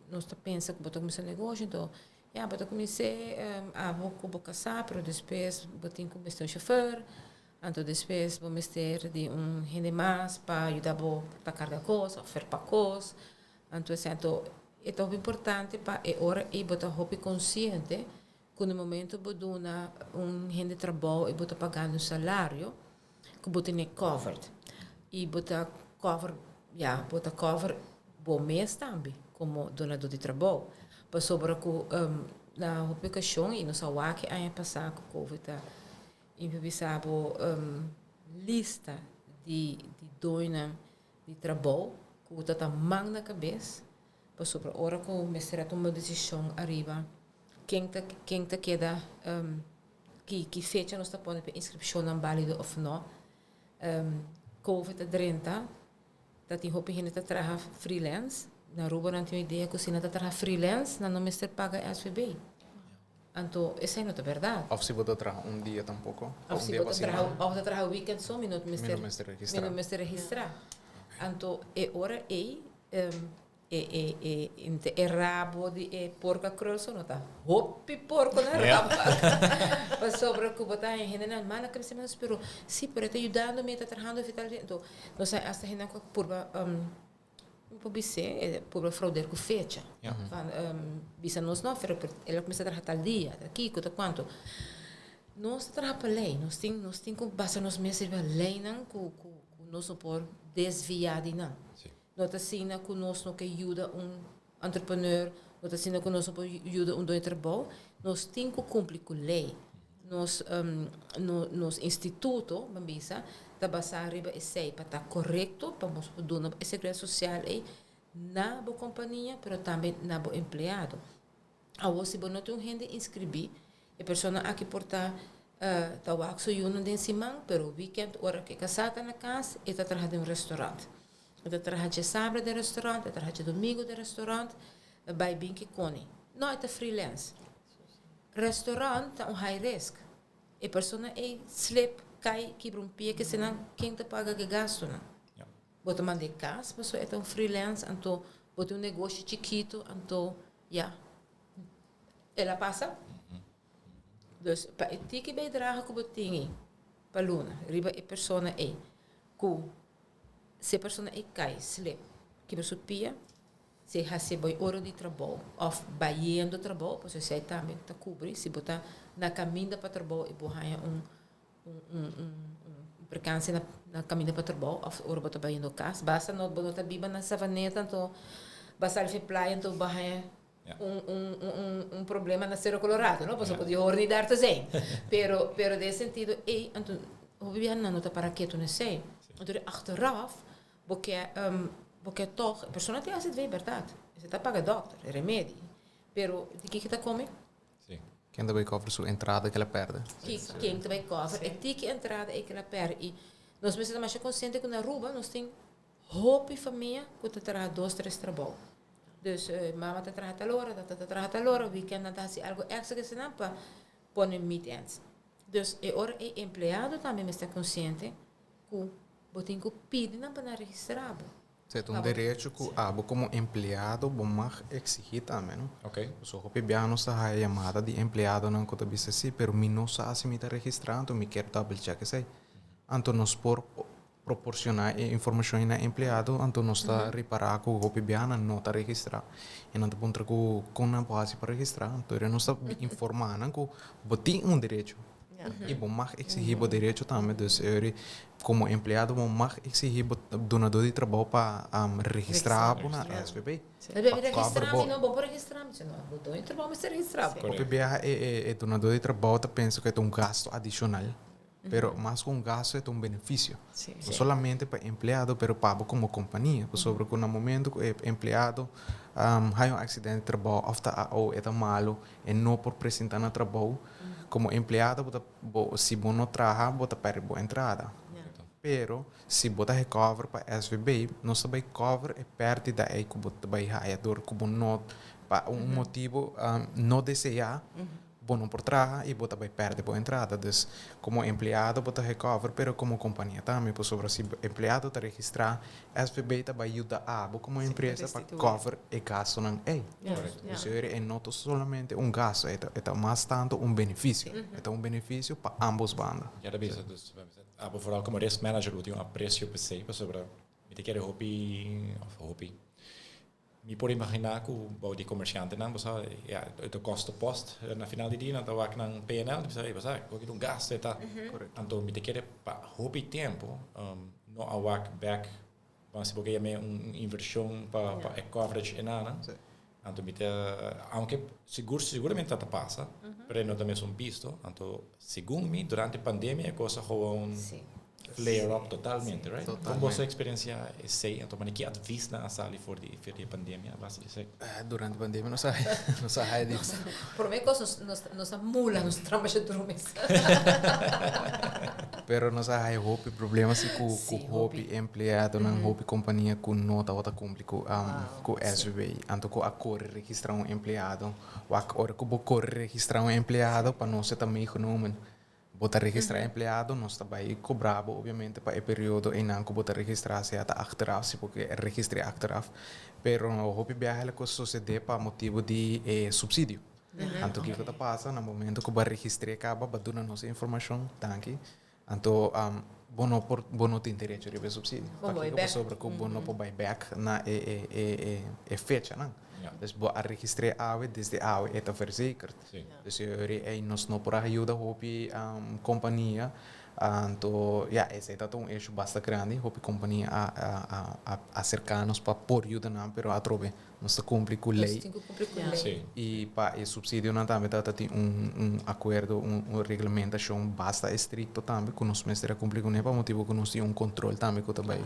nos ta pensa cu bo ta cuminsa negoshi anto Ya, bo ta kumins'é abo ku bo kasá, pero despues bo tin ku mester un shofèr, anto despues bo mester di un hende mas pa yuda bo ta karga kos òf ferpa kos. Anto esei, anto e ta hopi importante pa e ora ei bo ta hopi konsiente ku na momento bo duna un hende trabou i bo ta pagando un salario ku bo tene covered. I bo ta cover, ya, bo ta cover bo mes tambe komo donadó di trabou. Pasobra ku na hopi okashon, i nos a wak e aña pasá ku covid a improvisá bo lista di di doñonan di trabou ku ta ta man na kabes, pasobra ora ku mester a tuma desishon ariba ken ta ken ta keda ki ki fecha nos ta pone pa e inskripshonnan bálido òf nò. Covid a drenta, ta tin hopi hende ta traha freelance. Na Aruba nan tin un idea ku si nan ta traha freelance nan no mester paga SVB. Anto esei no ta bèrdat. Òf si bo ta traha un dia tampoko. Òf si bo ta traha, òf ta traha weekend so mi no mester, mi no mester registrá. Mi no mester registrá. Anto e ora ei e e e inte e rabo di e porko a krul so no ta hopi porko na rabo. Pasobra ku bo ta haña hendenan mala kabesa mi pero si pero e ta yudando mi e ta trahando vital anto nos a hasta hendenan ku a purba Mi por bis'é, e por fraudeer ku fecha. Van bisa nos no, pero el a kuminsá traha tal dia, ta kiko, ta kuantu. Nos ta traha pa lei, nos tin nos tin ku basa nos mes riba leinan ku ku ku nos no por desviá di nan. No ta asina ku nos no ke yuda un entrepreneur, no ta asina ku nos no por yuda un doño trabou, nos tin ku kumpli ku lei. Nos nos instituto, ban bisa, ta basá riba esei pa ta korekto, pa nos por duna e seguridat sosial ei na bo kompania, pero tambe na bo empleado. Awor si bo no tin un hende inskribí, e persona aki por ta ta wak su yunan den siman, pero wikènt ora ku e kasá ta na kas, e ta traha den un restorant. E ta traha djasabra den restorant, e ta traha djadumingu den restorant, bai bin ki koni. No, e ta freelance. Restaurant ta un high risk. E persona ei slip, kai, kibra un pia, kesenan, ken ta paga ke gastunan? Bo ta manda e kas pasobra e ta un freelance, anto bo tin un negoshi chikitu, anto ya, el a pasa. Dus pa e tiki bijdrage ku bo tin ei pa luna riba e persona ei, ku si e persona ei kai, slip, kibra su pia, Si e hasi bo e ora di trabou òf bayendo trabou, pasobra esei tambe ta kubri. Si bo ta na kaminda pa trabou i bo haña un un perkanse na na kaminda pa trabou òf ora bo ta bayendo kas, basta no bo no ta biba na Savaneta anto bo a sali for playa anto bo a haña un un un un problema na Cerro Colorado, no? Pasobra bo di hoor ni daar te zijn. Pero pero den e sentido ei anto hopi biaha nan no ta para ketu na esei. Anto di achteraf Bo ke bo ke tog, e persona tin AZV berdad, e ta paga dokter, e remedi, pero di kiko e ta come? Si. Ken ta bay cover su entrada ke el a perde? Ki ken ta bay cover e tiki entrada ey ke el a perde? Y nos mester ta masha consciente cu na Aruba nos tin hopi famia cu ta traha dos, tres trabou. Dus mama ta traha tal ora, tata ta traha tal ora, weekend nan ta haci algo extra ke esnan pa pone meet ends. Dus e ora e empleado tambe mester ta consciente cu Bo tin ku pidi nan pa nan registrá bo. Esei ta un derecho ku abo komo empleado bo mag eksigí tambe, no? Oké. Pasobra hopi biaha nos ta haya yamada di empleadonan ku ta bisa sí, pero mi no sa si mi ta registrá, anto mi kier double check esei. Anto nos por proporsioná e informashon ei na e empleado, anto nos ta ripará ku hopi biaha nan no ta registrá. I nan ta puntra ku kon nan por hasi pa registrá. Anto nos ta informá nan ku bo tin un derecho. I bo mag exigí bo derecho tambe. Dus e komo empleado bo mag exigí bo dunadó di trabou pa registrá bo na SVB. Pa cover bo. Bo por registrá mi? No, bo doño di trabou mester registrá bo. Hopi biaha e dunadó di trabou ta pensa ku e ta un gasto adishonal, pero mas ku un gasto e ta un benefisio. No solamente pa e empleado pero pa bo komo kompania. Pasobra ku na momento ku e empleado haña un aksidente di trabou òf ta AO e ta malu e no por presentá na trabou, Como empleado bo ta bo si bo no traha bo ta perde bo entrada. Pero si bo ta recover pa SVB nos ta bay cover e perdida ey cu bo ta bay haya door cu bo no pa un motibo no desea bo no por traha y bo ta bay perde bo entrada. Dus como empleado bo ta recover pero como compania tambe pasobra si empleado ta registra SVB ta bay yuda abo como empresa pa cover e gastonan ey. Dus e no ta solamente un gasto, e ta mas tanto un beneficio. E ta un beneficio pa ambos banda. Ja ta bisa, dus abo vooral como risk manager bo tin un aprecio p'esey pasobra mi ta kere hopi, of hopi, mi por imagina cu bou di comerciantenan bo sa ya e ta costo post na final di dia nan ta wak nan PNL ta bisa ey bo sa cu aki ta un gasto e ta. Anto mi ta kere pa hopi tempo no a wak bek Ban si bo ke yam'é un invershon pa pa e coverage enana. Anto mi ta aunke sigur siguramente ta ta pasa, pero e no ta mesun bisto. Anto segun mi durante pandemia e kos a gewoon Sí. Flare up totalmente, right? Totalmente. Con bo a experiencia esey? Anto, ki advies nan a sali for di pandemia, base di esey? Durante e pandemia nos a haya di Prome cos nos mula, nos trama duro mes. Pero nos a haya hopi problema si cu hopi empleado nan hopi compania cu no tabata cumpli cu SVB. Anto cu a core registra un empleado. Wak ora cu bo core registra un empleado, pa nos ta meegenomen. Bo ta registra empleado, nos ta bay cobra bo obviamente pa e periodo einan cu bo ta registra, sea ta achteraf, si porque registra achteraf. Pero hopi biaha e cos sucede pa motibo di subsidio. Anto kico ta pasa na momento cu bo registra caba, bo duna nos informacion, danki. Anto bo no por, bo no tin derecho riba subsidio. Bo Pakico bay back. Pasobra cu bo no por bay back na e fecha nan. Dus bo a registra awe, desde awe e ta verzekerd. Dus ey nos no por ayuda hopi compania. Anto, ja, esey ta un issue basta grandi. Hopi compania a acerca nos pa por yuda nan, pero atrobe nos ta cumpli cu Nos ley. tin cu cumpli cu ley. Y pa e subsidio nan tambe ta tin un acuerdo, un reglamentacion basta estricto tambe cu nos mester a cumpli cu pa motibo cu nos tin un control tambe cu tambe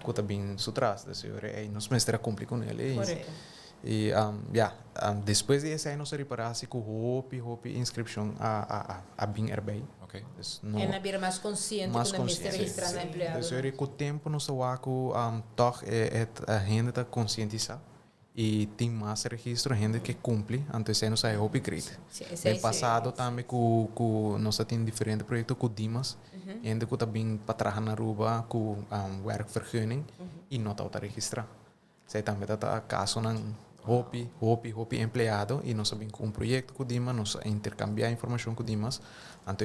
cu ta bin su tras. Dus ey nos mester a cumpli cu ne. E ja, despues di esey nos a ripara asina cu hopi hopi inscripcion a bin erbij. Dus no, E nan bira mas consciente mas cu nan mester consciente. registra na empleado. Dus ey cu tempo nos a wak cu toch hende ta concientisa y tin mas registro, hende cu cumpli, anto esey nos a hopi great. Esey Den pasado tambe cu nos tin diferente proyecto cu Dimas, hende cu tambe pa traha na Aruba cu werkvergunning y no ta registra. Esey tambe ta caso nan hopi, hopi, hopi empleado y nos a bin cu un proyecto cu Dimas, nos a intercambia informacion cu Dimas. Anto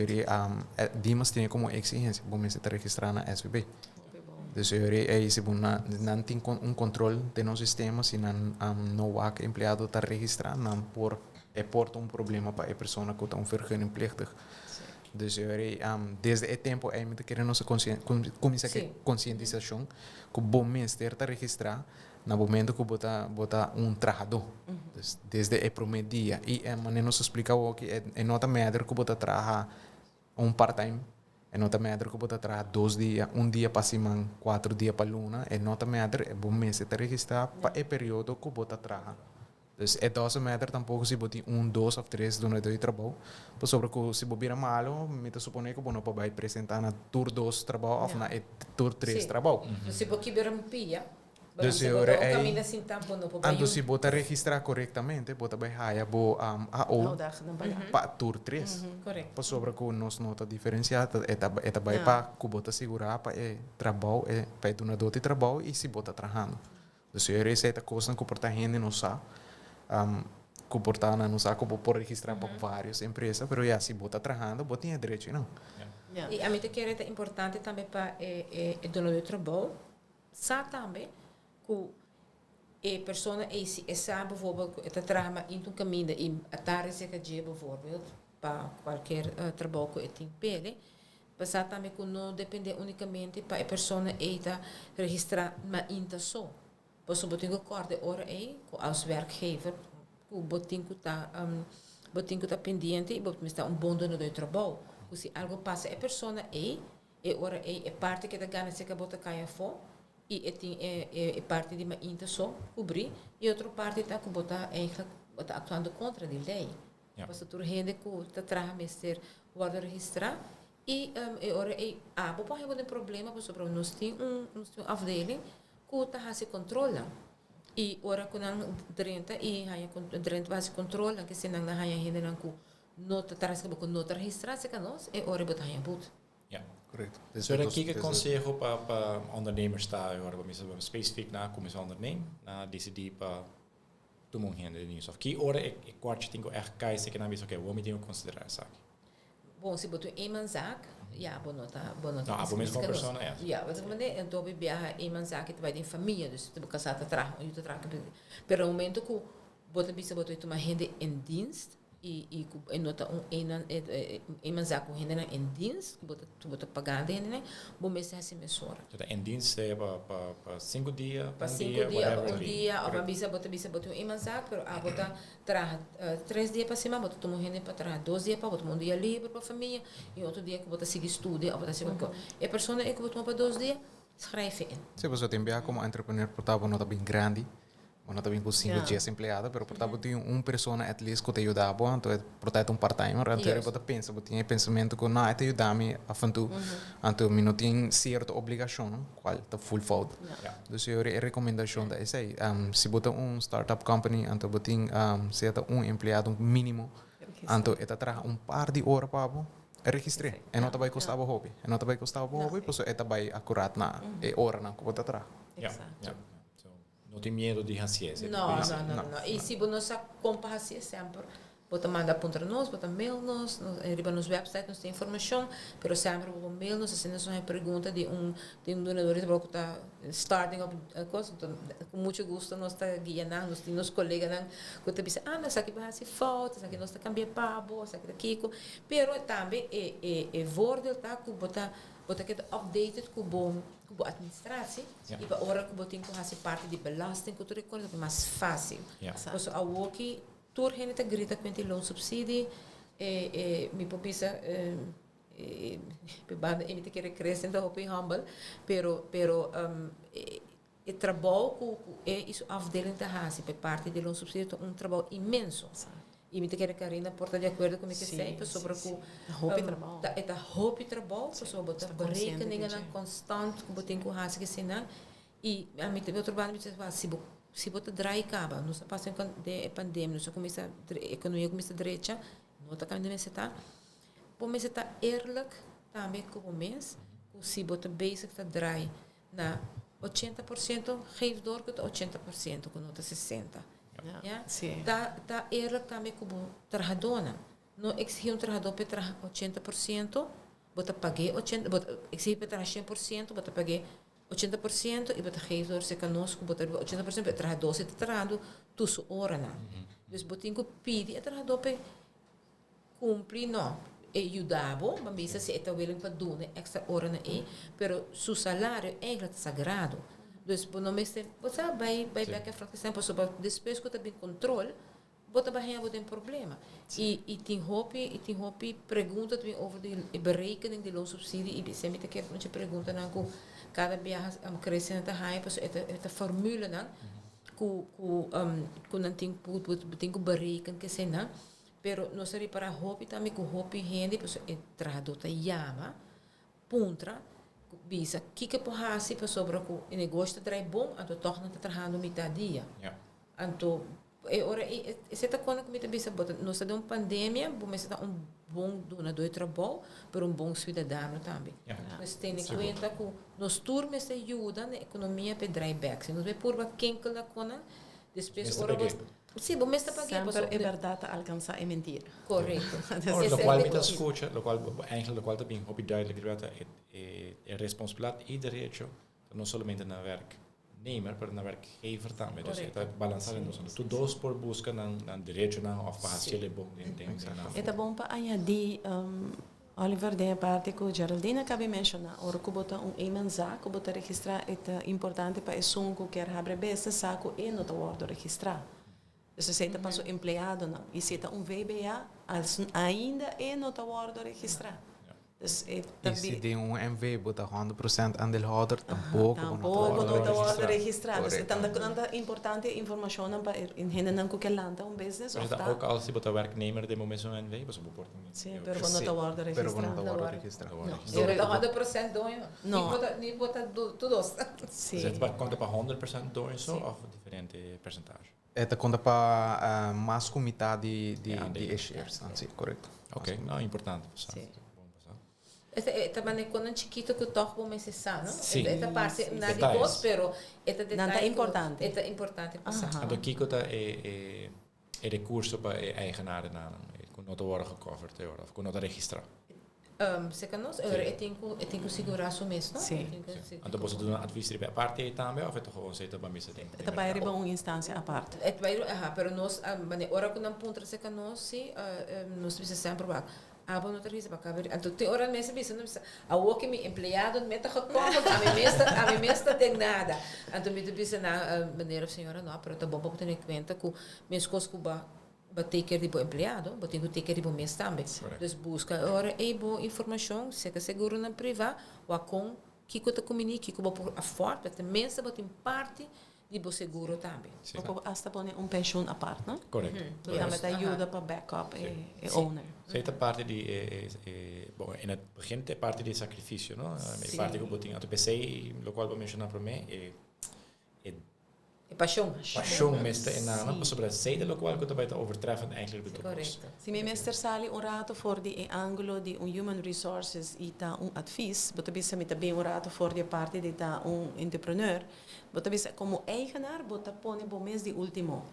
Dimas tin como exigencia, bo mester ta registra na SVB. Hopi bon. Dus ey si bo nan tin un control di nos sistema, si nan no wak empleado ta registra, nan por e por ta un problema pa e persona cu ta un vergunningplichtig. Dus desde e tempo ey mi ta kere nos cuminsa concientisacion cu bo mester ta registra na momento cu bo ta un trahador. Dus desde e prome dia y e manera nos explica aki e no ta matter cu bo ta traha un part-time, e no ta matter cu bo ta traha 2 dia, un dia pa siman, 4 dia pa luna, e no ta matter, e bo mester ta registra pa e periodo cu bo ta traha. Dus it doesn't matter tampoco si bo tin un, dos of tres dunador di trabou. Pasobra cu si bo bira malo, mi ta supone cu bo no por bay presenta na tur dos trabou of na e tur tres trabou. Si bo kibra un pia, Dus se ora bo caminda sin tampo no por Anto si bo ta registra corectamente, bo ta bay haya bo AO Nou, dag dan paga. pa tur tres. Pasobra cu nos no ta diferencia, e ta bay pa cu bo ta segura pa e trabou, e pa e dunador di trabou y si bo ta trahando. Dus esey ta cos cu por ta hende no sa. Cu por ta no sa cu bo por registra pa varios empresa, pero ja, si bo ta trahando, bo tin derecho, no? Y ami ta kere ta importante tambe pa e dono di trabou sa tambe cu e persona e si e sa bijvoorbeeld e ta traha in un caminda y atardi cerca dje bijvoorbeeld pa cualkier trabou cu e tin pele pa tambe cu no depende unicamente pa e persona e ta registra mainta so. Paso bo tin cu corda ora ey cu als werkgever cu bo tin cu ta pendiente y bo ta un bon dono di trabou. Cu si algo pasa e persona ey, e ora ey e parte cu ta gana cerca bo ta cay afo y e tin e parte di mainta so cubri y otro parte ta cu bo ta eigenlijk bo ta actuando contra di ley. Paso tur hende cu ta traha mester wordo registra y e ora ey abo por heba un problema pasobra nos tin un afdeling cu ta haci controle. Y ora cu nan drenta y haya drenta haci controle cu si nan haya hende nan cu no ta tras cu no ta registra cerca nos e ora bo ta haya boete. Correcto. Dus kico conseho pa ondernemers ta ora pa specifiek na cuminsa ondernemen, na dicidi pa tuma un hende nisso. Of ki ora e kwartje tin cu echt cay cu nan bisa, oké, we moeten considera esaki. Bon, si bo ta eenmanszaak, ja, bo no ta, bo no ta. No, abo mes como persona, ja. Ja, wat ik mane, anto bo biaha eenmanszaak, e bay den famia, dus bo casa ta traha, un ta traha. Pero no momento cu bo ta bisa bo ta tuma hende in dienst, I i ku e no ta un eenman eenmanszaak ku hendenan in dienst, ku bo ta ku bo ta pagando hendenan, bo mester hasi mesora. So ta in dienst sea pa pa pa sinku dia, Pa un sinku dia, dia whatever òf un it be. dia, òf a bisa bo ta bisa bo tin un eenmanszaak, pero abo ta traha tres dia pa siman, bo ta tuma un hende pa traha dos dia pa bo tuma un dia liber pa famia i otro dia ku bo ta sigui studia òf bo ta hasi cualkier kos. E persona ei ku bo tuma pa dos dia, schrijf e in. Si, pasobra tin biaha komo entrepreneur por ta bo no ta bin grandi, Bo no ta bin ku sinku dies empleado, pero por ta bo tin un persona at least ku ta yuda bo, anto e por ta e ta un part timer, anto bo ta pensa, bo tin e pensamentu ku no, e ta yuda mi af en toe, anto mi no tin sierto obligashonnan, kual ta full fout. Dus e ora e rekomendashon ta esei, si bo ta un startup company, anto bo tin sea ta un empleado minimo, anto e ta traha un par di ora pa bo, registr'é, e no ta bai kosta bo hopi, e no ta bai kosta bo hopi, pasobra e ta bai akurat na e oranan ku bo ta traha. No tin miedo di hacié esei. No, no, no, no. I si bo no sa kon pa hacié semper bo ta manda puntra nos, bo ta mail nos, riba nos website nos tin informacion, pero semper bo por mail nos asina nos haña pregunta di un di un dunador di trabou ku ta starting op kos, enton ku mucho gusto nos ta guia nan, nos tin nos koleganan ku ta bisa, ah no esaki bo hasi fout, esaki nos ta kambia pa bo, esaki ta kiko, pero tambe e e e voordeel ta ku bo ta bo ta keda updated ku bo ku bo administratie i pa ora ku bo tin ku hasi parti di belasting ku tur e kos ta mas fásil. Pasobra awoki tur hende ta grita ku e tin loonsubsidie, e e mi por bisa e banda e mi ta kere krese ta hopi humble pero pero e trabou ku ku e i su afdeling ta hasi pa e parti di loonsubsidie ta un trabou inmenso. I mi ta kere Karina por ta di akuerdo ku mi ke esei pasobra ku ta e ta hopi trabou pasobra bo ta berekeningennan konstant ku bo tin ku hasi kesinan i ami ta otro banda mi ta bisa si bo si bo ta drai kaba nos a pasa den e pandemia nos a kuminsa ekonomia a kuminsa drecha no ta kaminda mester ta bo mester ta eerlijk tambe ku bo mes ku si bo ta bezig ta drai Na 80% geef door ku ta 80% ku no ta 60. Ja? Ta ta eerlijk tambe ku bo trahadónan. No eksigí un trahadó p'e traha 80%, bo ta pag'é ochenta, bo ta eksigí p'e traha 100%, bo ta pag'é 80% i bo ta geef door serka nos ku bo ta riba 80% pero e trahadó si ta trahando tur su oranan. Dus bo tin ku pidi e trahadó p'e Cumpli no. E yuda bo, bo bisa si e ta willing pa duna e extra oranan ei, pero su salario eigenlijk ta sagrado. Dus bo no mester, bo sa bai bai back and forth esnan pasobra despues cu ta bin control, bo ta bai haña bo den problema. Y y tin hopi y tin hopi pregunta ta bin over di e berekening di loonsubsidie y esei mi ta kere mucha preguntanan cu cada biaha Christian ta haña pasobra e ta e ta formulenan cu cu cu nan tin cu bo tin cu bereken keseinan. Pero nos a ripará hopi tambe ku hopi hende, pasobra e trahadó ta yama, puntra, bisa kiko e por hasi pasobra ku e negoshi ta drai bon, anto tòg nan ta trahando mitá dia. Anto e ora ei, esei ta kona ku mi ta bisa bo ta, nos ta den un pandemia, bo mester ta un bon dunadó di trabou, pero un bon siudadano tambe. Nos tene kuenta ku nos tur mester yuda na ekonomia pa e drai bèk. Si nos bai purba kinkel na konan, despues ora bo. Sí, bo mes ta pag'é Semper e bèrdat ta alkansá e mentira. Korekto. Ora, lokual mi ta skucha, lokual, eigenlijk lokual ta bin hopi duidelijk riba ta e e responsabilidat i derecho ta no solamente na werknemer, pero na werkgever tambe. Dus e ta balansá den dos. Tur dos por buska nan nan derechonan òf pa hasi el e bon den den den nan E ta bon pa añadí, Oliver, den e parti ku Geraldine a kabi menshoná, ora ku bo ta un eenmanszaak ku bo ta registrá e ta importante pa esun ku kier habri e business sa ku e no ta wòrdu registrá. Dus esei ta pa su empleadonan. I si e ta un VBA, ainda e no ta wòrdu registrá. Dus e ta I si den un NV bo ta 100% aandeelhouder, tampoko bo no ta Tampoko wòrdu no ta wòrdu registrá. registrá. Dus e Korekto. ta nan ta importante e informashonnan pa e hendenan ku ke lanta un business Pero òf ta ta ook al si bo ta werknemer den bo mesun NV, pasobra bo por tin Sí, pero bo no ta wòrdu Sí, pero bo no registrá. ta wòrdu registrá. No ta wòrdu No, registrá. bo ta 100% doño. No. Ni bo ta, ni bo ta tur dos. Sí. Dus e ta konta pa 100% doño so òf diferente persentage? E ta konta pa mas ku mitad di di E aandelen. di e shares. Sí, korekto. Oké, no, importante pa sa. Sí. Bon pa sa. Esta e ta manera kon nan chikito ku tòg bo mester sa, no? Sí. E ta parse na di Detalles. kos, pero e ta Nan ta detaye ku importante. e ta importante pa sa. Aha. Anto kiko ta e e e rekurso pa e eigenarennan ku no ta wòrdu gecoverd te ora òf ku no ta registrá? Serka nos, ora e tin ku e tin ku sigurá su mes, no? Sí. E tin ku Sí. Anto boso duna advies riba e parti ei tambe òf e ta gewoon esei ta ban bisa den E ta bai riba un instansia apart. E ta bai riba, aha, pero nos a manera ora ku nan puntra serka nos si, nos ta bisa semper wak, abo no ta risa pa kaba anto tin ora mes a bisa no bisa awor ke mi empleado no ta gekoppeld ami mes ta ami mes ta den nada. Anto mi ta bisa nan meneer of señora no, pero ta bon pa bo tene kuenta ku meskos ku bo Bo take care di bo empleado, bo tin ku take care di bo mes tambe. Dus buska e ora ei bo informashon, seka seguronan privá, wak kon kiko ta kumbiní, kiko bo por afford, pa tenminste bo tin parti di bo seguro tambe. Bo por asta pone un penshun apart, no? Korekto. Ku tambe ta yuda pa back up e owner. Esei ta parti di e, bon, in het begin ta e parti di e sakrifisio, no? E parti ku bo tin. Anto p'esei lokual bo menshoná promé, e E E pasion. Pasion mester e nana pasobra esei ta lokual ku ta bai ta overtreffend eigenlijk di tur kos. Korekto. Si mi mester sali un rato for di e angulo di un human resources i ta un advies, bo ta bisa mi ta bin un rato for di e parti di ta un entrepreneur, bo ta bisa komo eigenaar bo ta pone bo mes di ultimo.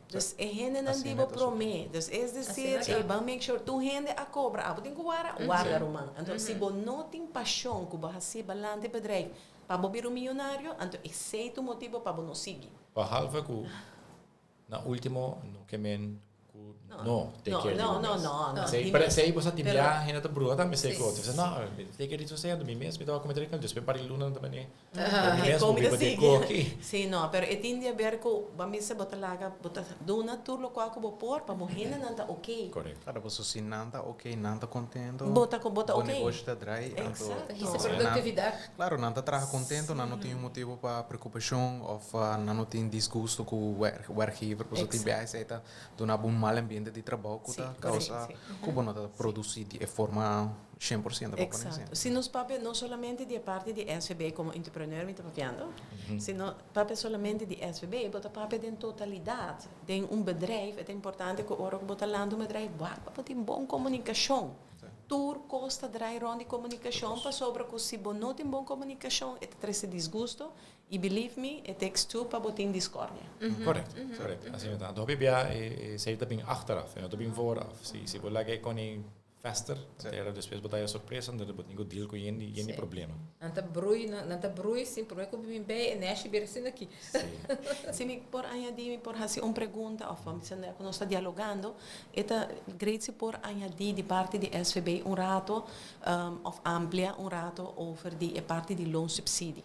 Dus e hendenan di bo promé. Dus es decir, e ban make sure tur hende a kobra, abo tin ku wara, warda ruman. Anto si bo no tin pasion ku bo hasi balante bedrijf, Pa bo bira un miyonario, anto esei ta un motibo pa bo no sigui. Behalve ku na ultimo no ke men ku no take care di bo mes. No, no, no. Esei, pero esei bo sa tin bia hende ta bruha tambe esei ku otro. No, take care di su sendo, mi mes mi tabata kometer e despues par di luna nan ta bini mi mes bo biba den koki. Si, no, pero e tin di haber ku bo a mester bo ta laga, bo ta duna tur lokual ku bo por pa bo hendenan ta oke. Korekto. Claro, pasobra si nan ta oke, nan ta kontento, Bo ta, bo ta bo oke. negoshi ta drai, anto Exacto. Hisa produktividat. Claro, nan ta traha contento, nan no tin un motibo pa preocupacion of nan no tin disgusto cu werkgever, pasobra tin biaha esey ta duna bo un mal ambiente di trabou cu ta causa cu bo no ta produci di e forma 100% pa pone asina. Exacto. Si nos papia no solamente di e parti di SVB como entrepreneur mi ta papiando, sino papia solamente di SVB, bo ta papia den totalidad, den un bedrijf, e ta importante cu ora cu bo ta lanta un bedrijf, wak pa bo tin bon comunicacion. Tur kos ta drai rond di komunikashon pasobra ku si bo no tin bon komunikashon e ta trese disgusto i believe me it takes two pa bo tin diskordia. Correcto, correcto. Asina ta. Anto hopi bia e esei ta bin achteraf e no ta bin vooraf. Si si bo laga e koni fester, ta era despues bo ta haya sorpresa anto bo tin ku deal ku yen di yen di problema. Nan ta brui, nan ta brui sin prome ku bin bei e neshi bira asina aki. Si mi por añadi, mi por haci un pregunta of mi sa cu nos ta dialogando, e ta great si por añadi di parti di SVB un rato of amplia un rato over di e parti di loonsubsidie.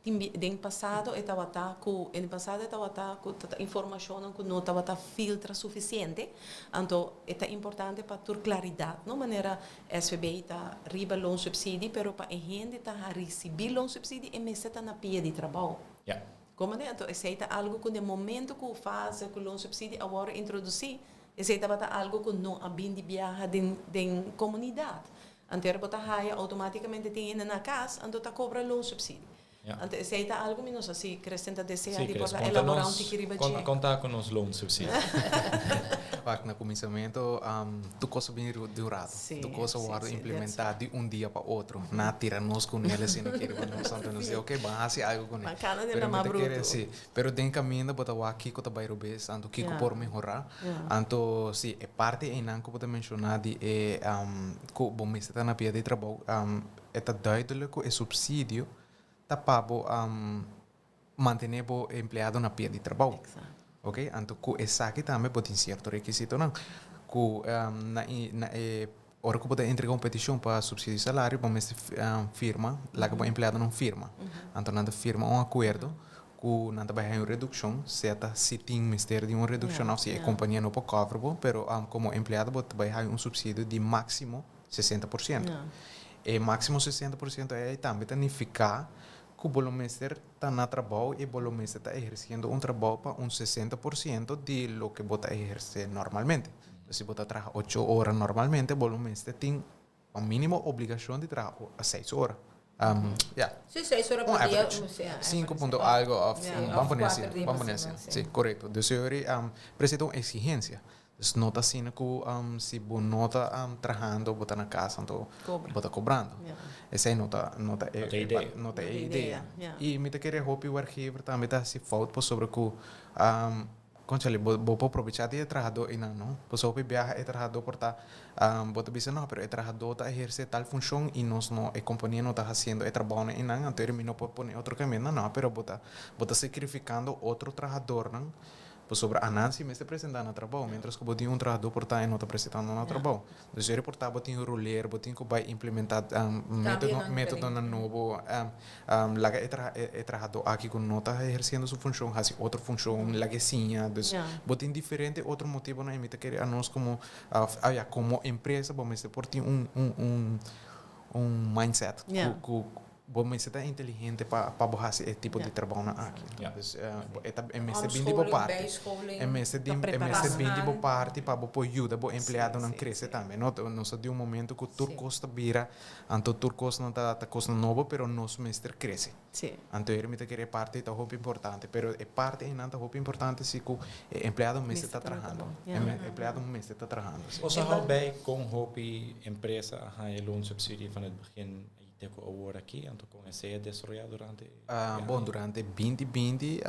Tin den pasado e tabata cu, en pasado e tabata cu ta informacionnan cu no tabata filtra suficiente, anto e ta importante pa tur claridad, no manera SVB ta riba loonsubsidie, pero pa e hende ta ricibi loonsubsidie e mester ta na pia di trabou. Ja. Como ne? Anto esey ta algo cu den momento cu fase cu loonsubsidie a worde introduci, esey tabata algo cu no a bin di biaha den den comunidad. Anto ora bo ta haya automaticamente tin hende na cas, anto ta cobra loonsubsidie. Ja. Anto esey ta algo mi no sa si Christian ta desea Sí, di Chris, por ta konta elabora un nos, tiki riba kon, dje. konta ku nos loonsubsidie. Wak, na kuminsamentu, tur kos a bini di un rato. Sí, Tur kos a sí, wòrdu sí, that's implementá di un dia pa otro. Nan a tira nos ku nel asina aki riba nos, anto nos di, oké, ban hasi algu kuné. Ban kana den Pero mi lamá ta kere, brutu. sí. Pero den kaminda bo ta wak kiko ta bai robes, anto kiko Ja. por mehorá. Ja. Anto, sí, e parti einan ku bo ta menshoná di e ku bo mester ta na pia di trabou, e ta duidelijk ku e supsidio ta pa bo mantené bo empleado na pia di trabou. Oké, anto ku esaki tambe bo tin sierto rekisitonan. Ku na na e ora ku bo ta entrega un petishon pa supsidio di salario bo mester firma, laga bo empleadonan firma. Anto nan ta firma un akuerdo ku nan ta bai haña un redukshon, sea ta si tin mester di un redukshon òf si e kompania no por cover bo, pero komo empleado bo ta bai haña un supsidio di máksimo 60%. E máksimo 60% ei tambe ta nifiká ku bo lo mester ta na trabou i bo lo mester ta ehersiendo un trabou pa un 60% di loke bo ta ehersé normalmente. Si bo ta traha ocho ora normalmente, bo lo mester tin pa mínimo obligashon di traha seis ora. Ya. Sí, 6 ora Un pa dia. average. Sí, average, Sinku sí. punto algo of ban Of pone kuater asina, dia ban pa pone semana, asina. sí. Sí, korekto. Dus yori presenta un eksigensia. Dus no ta asina ku si bo no ta trahando, bo ta na kas, anto Kobra. bo ta kobrando. Esei no ta, no ta e, No ta e idea. no ta e No ta e idea. idea, ja. I mi ta kere hopi werkgever tambe ta hasi fout pasobra ku. Conchale, bo bo por probecha di e trahadó einan, no? Pasobra hopi biaha e trahadó por ta, bo ta bisa no, pero e trahadó ta eherce tal funcion y nos no, e compania no ta haciendo e trabounan einan, anto mi no por pone otro caminda, no, pero bo ta bo ta sacrificando otro trahadornan pasobra anan si mester presenta na trabou, mientras cu bo tin un trahadó por ta e no ta presentando na trabou. Dus e reporta bo tin roler, bo tin ku bai implementá método, métodonan nobo, laga e traha e trahadó aki ku no ta ehersiendo su funshon hasi otro funshon, laga e siña. Dus bo tin diferente otro motibonan i mi ta kere anos komo ya komo empresa bo mester por tin un un un un mindset ku ku Bo mester ta inteligente pa pa bo hasi e tipo di trabounan aki. Dus e ta e mester bin di bo parti. E mester di e mester bin di bo parti pa bo por yuda bo empleadonan krese tambe. No nos ta di un momento ku tur kos ta bira, anto tur kosnan ta ta kosnan nobo pero nos mester krese. Anto heri mi ta kere e parti ta hopi importante pero e parti einan ta hopi importante si ku e empleado mester ta trahando. E empleado mester ta trahando si. Bo sa hou bij kon hopi empresa a haña loonsubsidie van het begin Te ku awor aki, anto kon esei a desaroyá durante e aña? Bon, durante 2020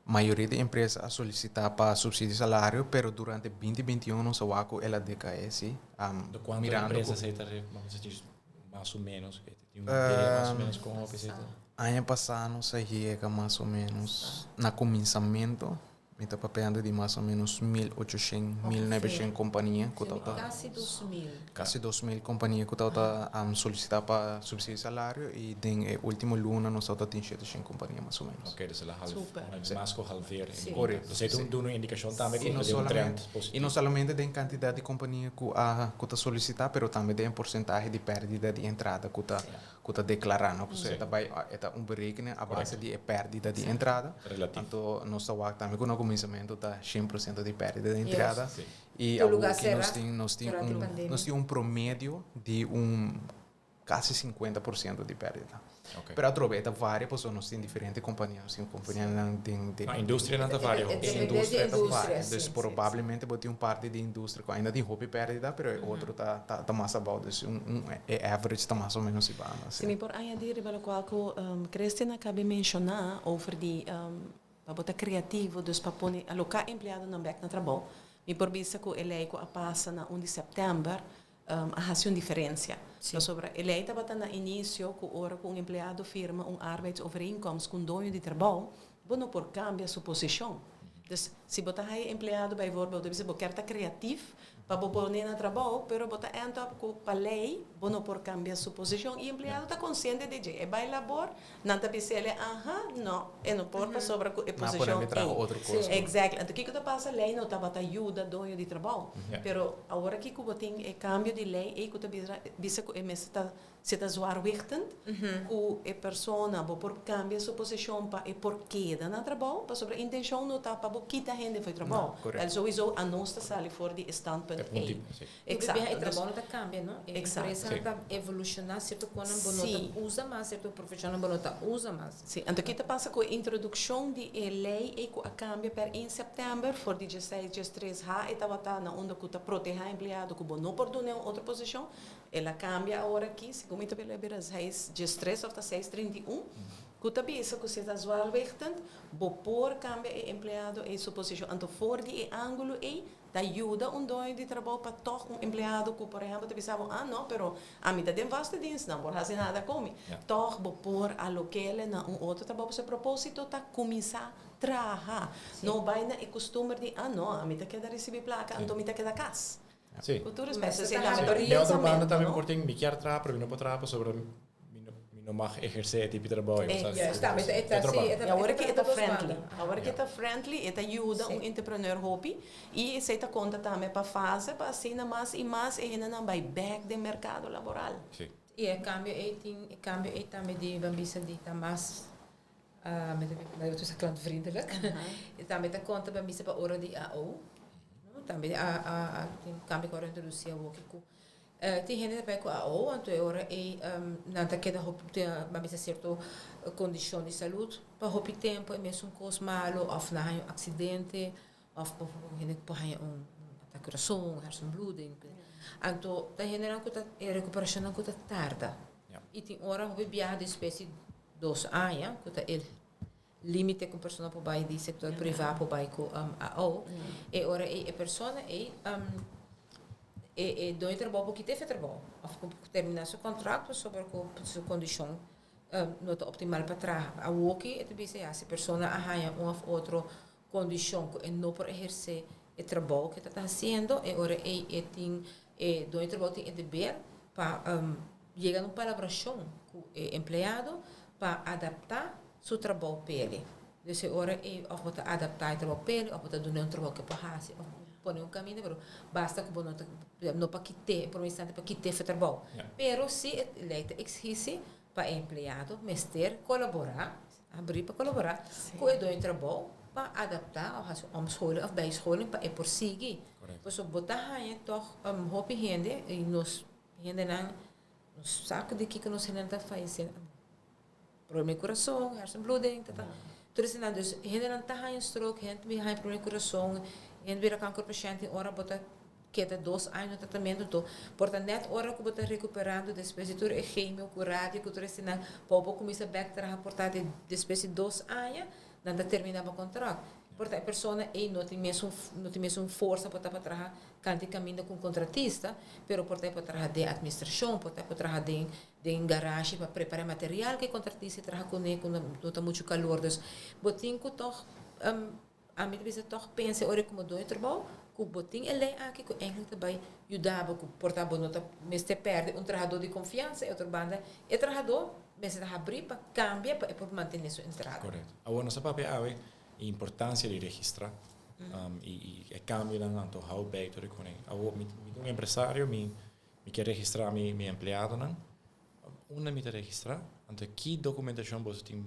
mayoria di empresa a solisitá pa supsidio salario, pero durante 2021 nos a wak ku el a dekaé, sí. De kuantu empresa esei ta vamos a decir mas o menos, tin un idea mas o menos kon hopi esei ta? Aña pasá nos a yega mas o menos na kuminsamentu. Mi ta papiando di mas o menos 1800, 1900 kompania ku tabata. Kasi 2000. Kasi 2000 kompania ku tabata solisitá pa supsidio di salario i den e último luna nos tabata tin 700 kompania mas o menos. Oké, dus el a half, Super. mas ku halveer. Sí. Korekto. Dus ei ta duna un indikashon tambe ku I no ta den un trend solamente, i positivo. no solamente den kantidat di kompania ku a ku ta solisitá, pero tambe den e porsentahe di pèrdida di entrada ku ta ku ta deklará, no? Pasobra e ta bai, e ta un berekening a base di e pèrdida di entrada. Relativo. Anto nos ta wak tambe ku na kuminsamentu ta 100% di pèrdida di entrada. I Tur awor lugar ki nos será tin, nos tin durante un, pandemia. nos tin un promedio di un kasi 50% di pèrdida. Ok. Pero atrobe e ta varia pasobra nos tin diferente kompania, nos tin kompanianan den, den No, industrianan ta varia hopi. E industria ta industria, varia. sí, Dus sí, probablemente bo tin un parti di industria ku ainda tin hopi pèrdida, pero e otro ta ta ta mas abou. Dus un un e average ta mas o menos i banda, Si sí. mi por añadi riba lokual ku Christian a kabi menshoná over di pa bo ta kreativo, dus pa pone aloká empleadonan bèk na trabou, mi por bisa ku e lei ku a pasa na un di sèptèmber a hasi un diferensia. Pasobra e lei tabata na inisio ku ora ku un empleado firma un arbeidsovereenkomst ku un doño di trabou, bo no por kambia su posishon. Dus, si bo ta haya empleado bijvoorbeeld, bo ta bisa bo kier ta kreatif pa bo pone na trabou, pero bo ta end up ku pa lei bo no por kambia su posishon i empleado ta konsiente di dje. E bai labor, nan ta bisa el'e, aha, no, e no por pasobra ku e Nan a pone posishon mi traha ei. otro kos. Exactly. Anto kiko ta pasa? Lei no tabata yuda doño di trabou. Pero awor aki ku bo tin e kambio di lei ei ku ta bisa bisa ku e mester ta si ta zwaarwichtend ku e persona bo por kambia su posishon pa e por keda na trabou pasobra intenshon no ta pa bo kita hende for e trabou. El souiso anos ta sali for di e standpunt ei. Exacto. E trabou no ta cambia, no? E Exacto. empresa no ta evoluciona, cierto conan bo no ta usa mas, cierto profesionnan bo no ta usa mas. Sí, anto ki ta pasa cu e introduccion di e ley ey cu a cambia per 1 september for di 16 13 ha e tabata na unda cu ta proteha empleado cu bo no por duna un otro posicion, el a cambia awor aki, segun mi ta bira bira 6 13 of ta 6 31, cu ta bisa cu si ta zwaarwichtend bo por cambia e empleado ey su posicion. Anto for di e angulo ey Ta yuda un doño di trabou pa tòg un empleado ku por ehèmpel ta bisa bo, ah no, pero ami ta den vaste dienst, nan por hasi nada ku mi. Tòg bo por alok'el na un otro trabou pasobra e propósito ta kuminsá traha. No bai na e kustumber di, ah no, ami ta keda risibí plaka, anto mi ta keda kas. Ku tur respeto, esei tambe ta un Di otro banda pensamentu, tambe no? por tin, mi kier traha pero mi no por traha pasobra Mi no mag ehersé e tipo di trabou ei. Juist, tambe e ta, sí, e ta. I awor ki e ta friendly. Awor ki e ta friendly, e ta yuda un entrepreneur hopi i esei ta konta tambe pa fase pa asina mas i mas e hendenan bai bèk den merkado laboral. Sí. I e kambio ei tin, e kambio ei tambe di ban bisa di ta mas, mi ta bisa klantvriendelijk. E tambe ta konta ban bisa pa ora di AO, no? Tambe a tin kambio ku a introdusí awor ku Tin hende ta bai ku AO, anto e ora ei nan ta keda hopi, ban bisa sierto kondishon di salud pa hopi tempu, e mesun kos malu òf nan haña un aksidente òf hende por haña un atake kurason, hersenbloeding. Anto ta hendenan ku ta, e rekuperashonnan ku ta tarda. I tin ora hopi biaha despues di 2 aña ku ta el. limite ku persona por bai di sektor privá por bai ku AO. E ora ei e persona ei e e doño trabou por kita efe trabou òf por terminá su kontrakt pasobra ku su kondishon no ta optimal pa traha. Awoki e ta bisa ya si persona a haña un òf otro kondishon ku e no por ehersé e trabou ku e ta hasiendo, e ora ei e tin e doño trabou tin e deber pa yega na un palabrashon ku e empleado pa adaptá su trabou p'e. Dus e ora ei òf bo ta adaptá e trabou p'e òf bo ta dun'é un trabou ku e por hasi òf pone un kaminda pero basta ku bo no ta no pa kit'é en prome instante pa kit'é for trabou. Pero si e lei ta eksigí pa e empleado mester kolaborá, abrí pa kolaborá ku e doño trabou pa adaptá òf hasi un omscholing òf bijscholing pa e por sigui. Pasobra bo ta haña tòg hopi hende i nos hendenan nos sa di kiko nos hendenan ta fayesé. Problema di kurason, hersenbloeding, ta ta. Tur esnan, dus hendenan ta haña stroke, hende ta haña problema di kurason, hende bira kankerpashènt i ora bo ta keda dos aña na tratamentu anto por ta nèt ora ku bo ta rekuperando despues di tur e chemio ku radio ku tur esnan pa bo kuminsá bèk traha por ta despues di dos aña nan ta terminá bo kontrakt. Por ta e persona ei no tin mesun no tin mesun forsa por ta pa traha kanti kaminda ku un kontratista pero por ta e por traha den atministrashon por ta e por traha den den garashi pa prepara e material ku e kontratista traha kuné ku no ta muchu kalor dus bo tin ku tòg ami ta bisa tòg pensa ora ku bo doño trabou ku bo tin e lei aki ku eindelijk ta bai yuda bo ku por ta bo no ta mester pèrdè un trahadó di konfiansa e otro banda e trahadó mester ta habrí pa kambia pa e por mantené su entrada. Korekto. Awor nos a papia awe e importansia di registrá i e kambionan anto hou bij tur e kone. Awor mi ta un empresario mi Mi ke registrá mi mi empleadonan. Unda mi ta registrá? Anto ki dokumentashon boso tin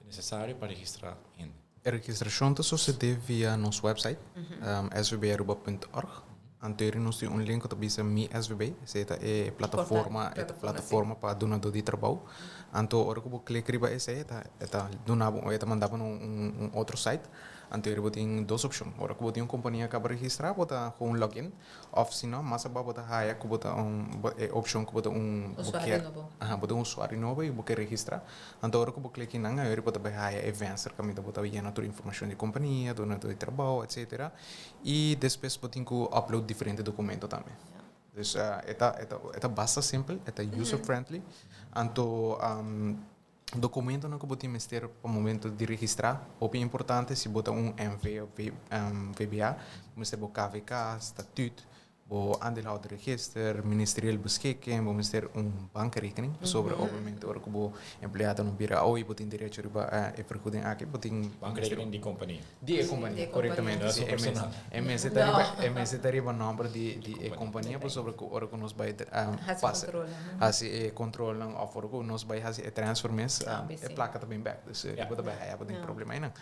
nesesario pa registrá hende? E registrashon ta sosodé via nos website, svbaruba.org. Anto eri nos tin un link ku ta bisa Mi SVB, esei ta e plataforma, e ta plataforma pa dunadó di trabou. Anto ora ku bo klik riba esei e ta e ta duna bo e ta manda bo na un otro site. Anto eri bo tin dos opshon. Ora ku bo tin un kompania kaba registrá bo ta gewoon login. Of si no, mas abou bo ta haya ku bo ta un e opshon ku bo ta un bo Usuario kier nobo. aha bo ta un usuario nobo i bo ke registrá. Anto ora ku bo klik einan ayori bo ta bai haya e venster kaminda bo ta yena tur informashon di kompania, dunadó di trabou, etsetera. I despues bo tin ku upload diferente dokumento tambe. Dus e ta e ta e ta basta simpel, e ta user friendly. Anto Documentonan cu bo tin mester pa momento di registra, hopi importante si bo ta un NV of VBA, bo mester bo KVK, statuut, bo aandeelhouderregister, ministerieel beschikking, bo mester un bankrekening, pasobra obviamente ora cu bo empleadonan bira oy bo tin derecho riba e vergoeding aki, bo tin Bankrekening di compania. Di e compania, correctamente. No es un personal. E mester ta riba, e mester ta riba nomber di di e compania pasobra cu ora cu nos bay Haci control. Haci e controlnan of ora cu nos bay haci e transfer mes, e placa ta bin bek. Dus bo ta bay haya bo tin problema eynan.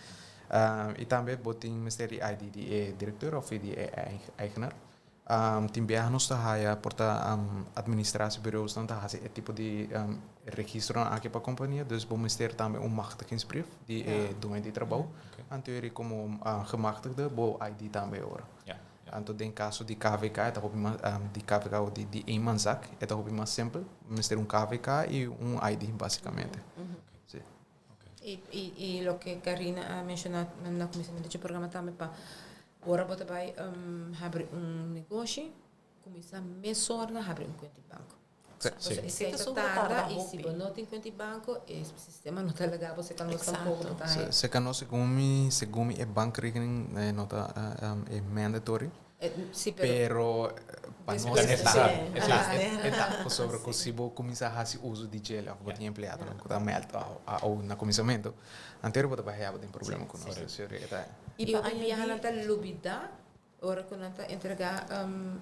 Y tambe bo tin mester di ID di e directeur of di e eigenaar. Tin biaha nos ta haya por ta administratiebureausnan ta hasi e tipo di registronan aki pa kompania, dus bo mester tambe un machtigingsbrief di e dueño di trabou. Anto eri komo gemachtigde bo ID tambe e ora. Anto den kaso di KVK e ta hopi mas di KVK of di eenmanszaak e ta hopi mas simpel, bo mester un KVK i un ID basikamente. Si. I loke Karina a menshoná na kuminsamentu dje programa tambe pa Ora bo ta bai habri un negoshi, kuminsá mesora na habri un kuenta di banko. Sí. Esei ta tarda i si bo no tin kuenta di banko e sistema no ta laga bo seka nos tampoko bo ta haña. Seka nos segun mi segun mi e bankrekening no ta e mandatory. Sí, pero pa nos e ta e ta pasobra ku si bo kuminsá hasi uso di djel òf bo tin empleadonan ku ta mèld òf na kuminsamentu antes bo ta bai haya bo tin problema ku nos. I pa hopi biaha nan ta lubidá ora ku nan ta entregá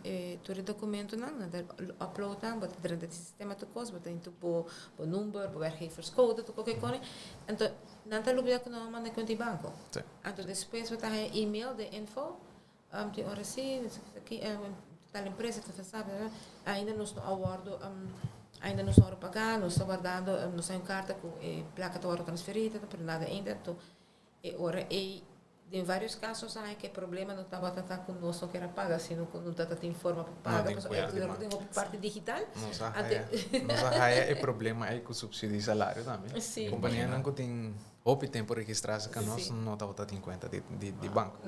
e tur e dokumentonan, nan ta upload nan, bo ta drenta den sistema tur kos, bo ta intu bo number, bo werkgeverscode, tur koke kone. Anto nan ta lubidá ku nan a manda kuenta di banko. Anto despues bo ta haña email den info, tin ora si, aki tal empresa ta sa, ainda nos no a wòrdu, ainda nos no a wòrdu pagá, nos ta wardando, nos haña un karta ku e plaka ta wòrdu transferí, pero nada ainda. Anto E ora ei, den varios casos a haña cu e problema no tabata ta cu nos no kier a paga, sino cu no tata tin forma pa paga, pasobra e tin hopi parti digital. Nos a haya, nos a haya e problema ei cu subsidio di salario tambe. Sí. Companianan cu tin Hopi tempo registra cerca nos no tabata tin cuenta di di di banco.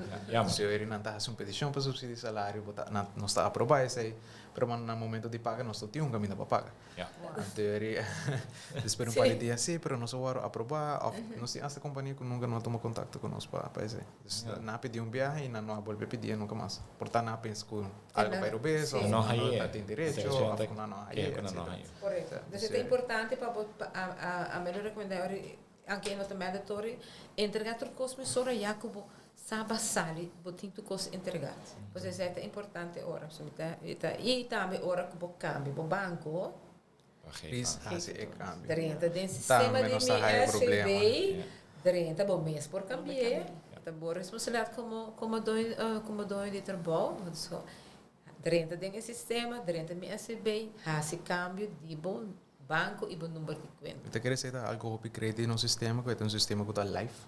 Si ori nan ta haci un peticion pa subsidio di salario bo ta nan nos ta aproba esey pero na momento di paga nos no tin un caminda pa paga. Anto ori despues di un par di dia si pero nos a worde aproba of nos tin hasta compania cu nunca no a tuma contacto cu nos pa pa esey. Dus nan a pidi un biaha y nan no a bolbe pidi'e nunca mas. Por ta nan a pensa cu algo bay robes of nan no ta tin derecho of cu nan no a haye etcetera. Correcto. Dus e ta importante pa bo a mi lo recomenda ori Anke e no ta mandatory, entrega tur kos mesora ya ku bo sa ba sali, bo tin tur kos entrega. Pues esei ta importante ora. So mi ta, mi ta, i tambe ora ku bo kambia bo banko, Please hasi e kambio. Drenta den sistema Tambe di nos ta mi haya SVB, problema. drenta bo mes por kambi'é. Ta bo responsabilidat komo komo doño komo doño di trabou. So drenta den e sistema, drenta mi SVB, hasi kambio di bo Banco y bo number di cuenta. Mi ta kere esei ta algo hopi great di nos sistema, ku e ta un sistema ku ta live.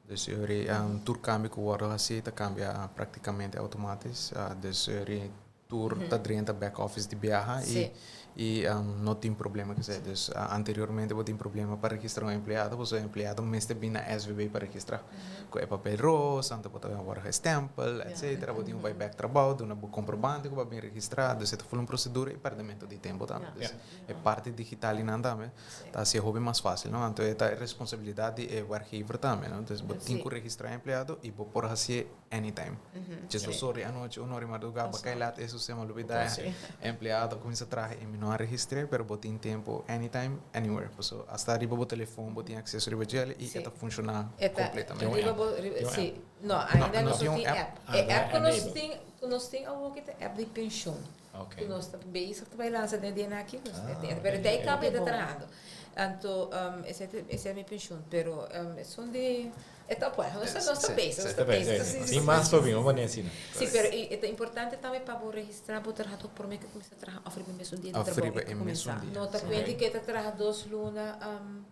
Dus yori tur kambio ku wòrdu hasi ta kambia praktikamente outomatis. Dus yori tur ta drenta back office di biaha i i no tin problema ku esei. Dus anteriormente bo tin problema pa registra un empleado pasobra e empleado mester bin na SVB pa registra. Ku e papel rosa, anto bo ta wòrdu gestempel, etcetera. Bo tin ku bai bèk trabou, duna bo komprobante ku bo a bin registra. Dus e ta ful un prosedura i pèrdemento di tempu tambe. Dus E parti digital einan tambe ta hasi e hopi mas fácil, no? Anto e ta e responsabilidat di e werkgever tambe, no? Entonces bo tin ku registrá e empleado i bo por hasié anytime. Djes dos or di anochi, un or di mardugá, bo kai lat e sistema lo bida e empleado a kuminsá traha i mi no a registr'é, pero bo tin tempu anytime, anywhere. Pasobra asta riba bo telefon bo tin akseso riba djel i e ta funshoná kompletamente. No, ainda nos no tin app. E app ku nos tin awor ta app di penshon. Ok. Ku nos ta bezig ta bai lansa den DNA aki, nos ta ah, pero te kaba ta trahando. Anto um, ese ese mi pensioen, pero um, esun di e ta pues, nos nos ta bezig, nos ta bezig. Sí, sí, mas pa bin, vamos asina. Sí, pero e ta importante tambe pa bo registra bo trahador prome ke kuminsa traha of riba e mesun dia di Of trabou riba e e mesun dia. No ta kuenti ke ta traha dos luna um,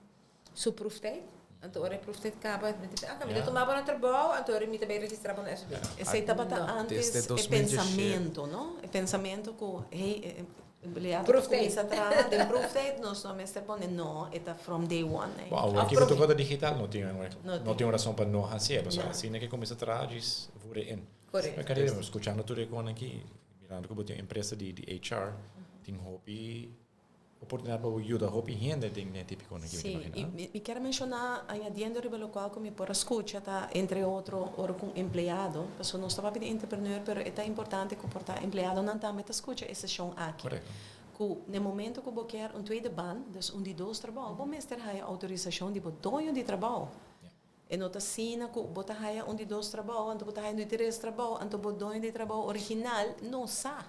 Su proeftijd. Anto ora e proeftijd caba, mi ta bisa, ah, mi ta tuma bo na trabou, anto ora mi ta bay registra bo na SVB. Esey tabata antes Desde e 2017. pensamento, no? E pensamento cu, hey, e empleado ta Proeftijd. cuminsa traha den proeftijd, nos no mester pone, no, e ta from day one. Ey. Bo awor Of ki bo prome. toca ta digital no tin un No no tin. tin un rason pa no hacié, pasobra No. asina ke cuminsa traha djis voer e in. Correcto. Pero Karina, scuchando tur e con aki, mirando cu bo tin un empresa di di HR, tin hopi Oportunidad pa bo yuda hopi hende den e típiconan ki mi ta Sí, imagina. i mi kier menshoná añadiendo riba lokual ku mi por a skucha ta entre otro ora ku un empleado, pasobra nos ta papia di entrepreneur pero e ta importante ku por ta empleadonan tambe ta skucha e seshon aki. Korekto. Ku na e momento ku bo kier un tweede baan, dus un di dos trabou, bo mester haya outorisashon di bo doño di trabou. E no ta asina ku bo ta haya un di dos trabou, anto bo ta haya un di tres trabou, anto bo doño di trabou original no sa.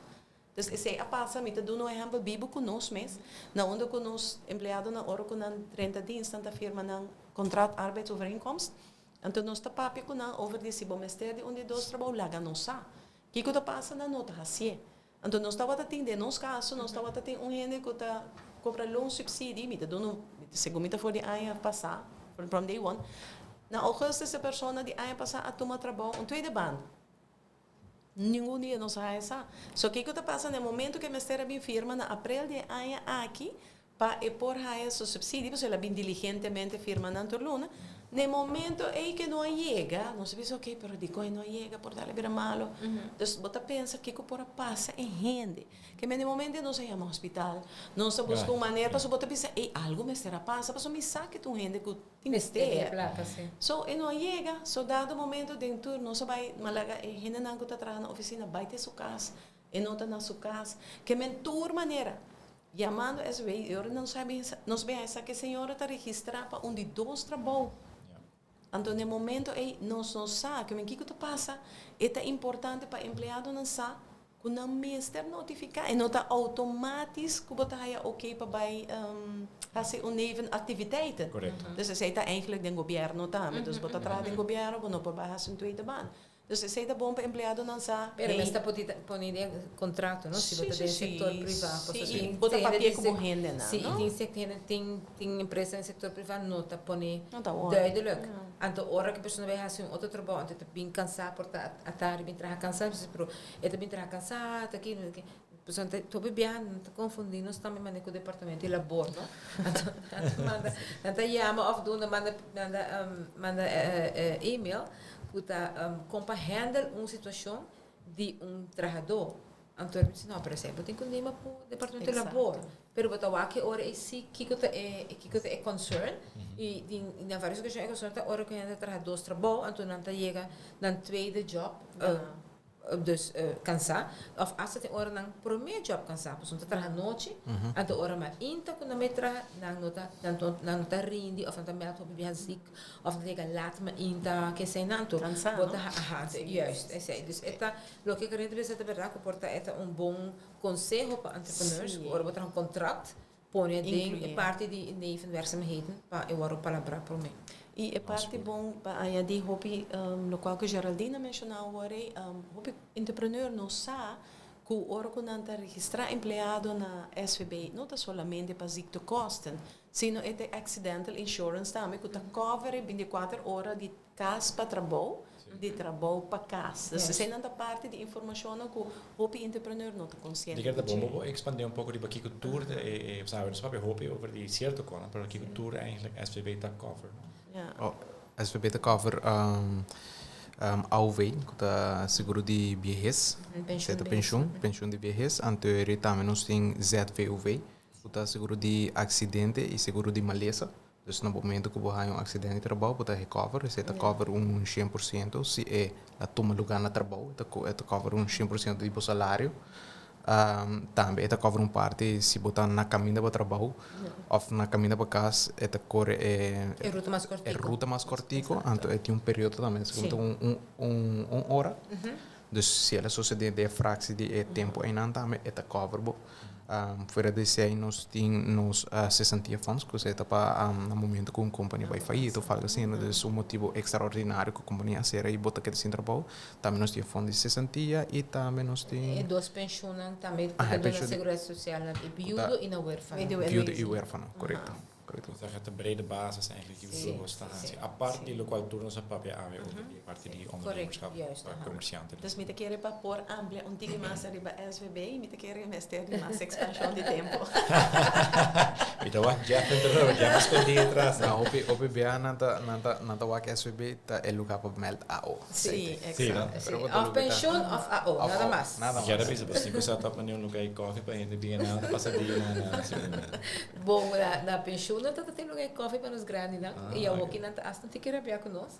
Dus esei a pasa, mi ta duna un ehèmpel bibu ku nos mes, na unda ku nos empleadonan ora ku nan drenta dienst nan ta firma nan kontrat arbeidsovereenkomst, anto nos ta papia ku nan over di si bo mester di un di dos trabou laga nos sa. Kiko ta pasa nan no ta hasié. Anto nos tabata tin, den nos kaso, nos tabata tin un hende ku ta kobra loonsubsidie, mi ta duna un, segun mi ta for di aña pasá, from day one, na augustus e persona di aña pasá a tuma trabou un tweede baan. Ningun dia nos a haya sa. So kiko ta pasa na e momento ku e mester a bin firma na aprel di e aña aki pa e por haya su subsidio, pasobra el a bin diligentemente firma nan tur luna, na e momento ei ke no a yega, nos a bisa ok, pero dikon e no a yega, por tal a bira malo. Dus bo ta pensa kiko por a pasa e hende. Ke men e momento ei nos a yama hospital, nos a buska un manera, pasobra bo ta bisa ei algo mester a pasa, pasobra mi sa ke ta un hende ku Tin mester. So e no a yega. So dado momento den tur nos a bai Malaga e hendenan ku ta traha na ofisina bai te su kas. E no ta na su kas. Ke men tur manera yamando SW i ora nos a bin nos bin a sa ke señora ta registrá pa un di dos trabou. Anto na e momento ei nos no sa ke men kiko ta pasa. E ta importante pa empleadonan sa Ku nan mester notifiká. E no ta outomátis ku bo ta haya oké pa bai hasi un nevenactiviteiten. Korekto. Dus esei ta eigenlijk den gobièrnu tambe. Dus bo ta traha den gobièrnu, bo no por bai hasi un tweede baan. Dus esei ta bon pa empleadonan sa, Pero hey. mester pone den kontrato, no? Si bo ta den sektor privá. Sí, sí, sí. Bo ta papia ku bo hendenan, no? Sí, i tin tin tin empresa den sektor privá no ta pone No ta wòrdu. duidelijk. Anto ora ku e persona bai hasi un otro trabou, anto e ta bin kansá por ta atardi bin traha kansá, pero E ta bin traha cansá, ta aki, ta aki. Pues nan ta hopi biaha nan ta konfundí nos tambe manera ku departamento di labor, no? Anto nan ta manda, nan ta yama òf duna manda manda manda email ku ta kon pa handle un situashon di un trahadó. Anto mi bisa no, pero esei bo tin ku nima ku departamento di labor. Pero bo ta wak e ora ei si kiko ta e kiko ta e concern i den na varios okashon e concern ta ora ku hende ta traha dos trabou anto nan ta yega nan tweede job. Dus cansá of hasta tin ora nan prome job cansá pasobra nan ta traha nochi anto ora mainta cu nan bay traha nan no ta nan no ta rindi of nan ta meld hopi biaha ziek of nan ta yega laat mainta keseinan anto bo ta aha juist esey dus e ta loke Karina ta bisa ta berdad cu por ta e ta un bon conseho pa entrepreneurs cu ora bo traha un contract Pone den e parti di nevenwerkzaamheden pa e wòrdu palabrá promé. I e parti bon pa añadí hopi lokual ku Geraldine a menshoná awor ei, hopi entrepreneur no sa ku ora ku nan ta registrá empleado na SVB no ta solamente pa ziektekosten, sino e ta e accidental insurance tambe ku ta cover e bintikuater ora di kas pa trabou, di trabou pa kas. Dus eseinan ta parti di informashonnan ku hopi entrepreneur no ta konsiente di dje. Di bo por ekspandé un poko riba kiko tur ta e, sabi nos papia hopi over di sierto kosnan, pero kiko tur eigenlijk SVB ta cover, no? Oh, SVB ta cover AOV, ku ta seguro di biehes, esei ta penshun, penshun di biehes. Anto eri tambe nos tin ZVOV, ku ta seguro di aksidente i seguro di malesa. Dus na momento ku bo haña un aksidente di trabou bo ta recover, esei ta cover un 100% si e a tuma lugá na trabou, e ta e ta cover un 100% di bo salario. Tambe e ta cover un parti si bo ta na kaminda pa trabou òf na kaminda pa kas e ta kore e E ruta mas kòrtiku. E ruta mas kòrtiku, anto e tin un periodo tambe, segun ta un un un ora. Dus si el a sosodé den e fractie di e tempu einan tambe e ta cover bo. Fuera di esei nos tin nos cesantía fonds ku esei ta pa na momento ku un compania bai faillito of algo asina, dus un motibu extraordinario ku compania a sera i bo ta keda sin trabou, tambe nos tin e fondo di cesantía i tambe nos tin. E dos penshunnan tambe ku ta duna seguridad social na e biudo i na huerfano. Biudo i huerfano, korekto. Correcto. Dus dat ta brede basis eigenlijk die we los ta hasi. Apart di locual tur nos a papia awe over di e parti di ondernemerschap pa comerciante. Dus mi ta kere pa por amplia un tiki mas ariba SVB y mi ta kere mester di mas expansion di tempo. Mi ta wak Jeff entre nos, Jeff a scondi atras. Na hopi hopi bia nan ta nan ta nan ta wak SVB ta e lugar pa meld AO. Sí, exacto. Sí, of pensioen of AO, nada mas. Nada mas. Ya ta bisa, pues tin cu set up un lugar di koffie pa hende bini nan ta pasa dia nan. Bon, na pensioen nan ta tin lugar di koffie pa nos grandinan y awoki nan ta hasta un tiki rabia cu nos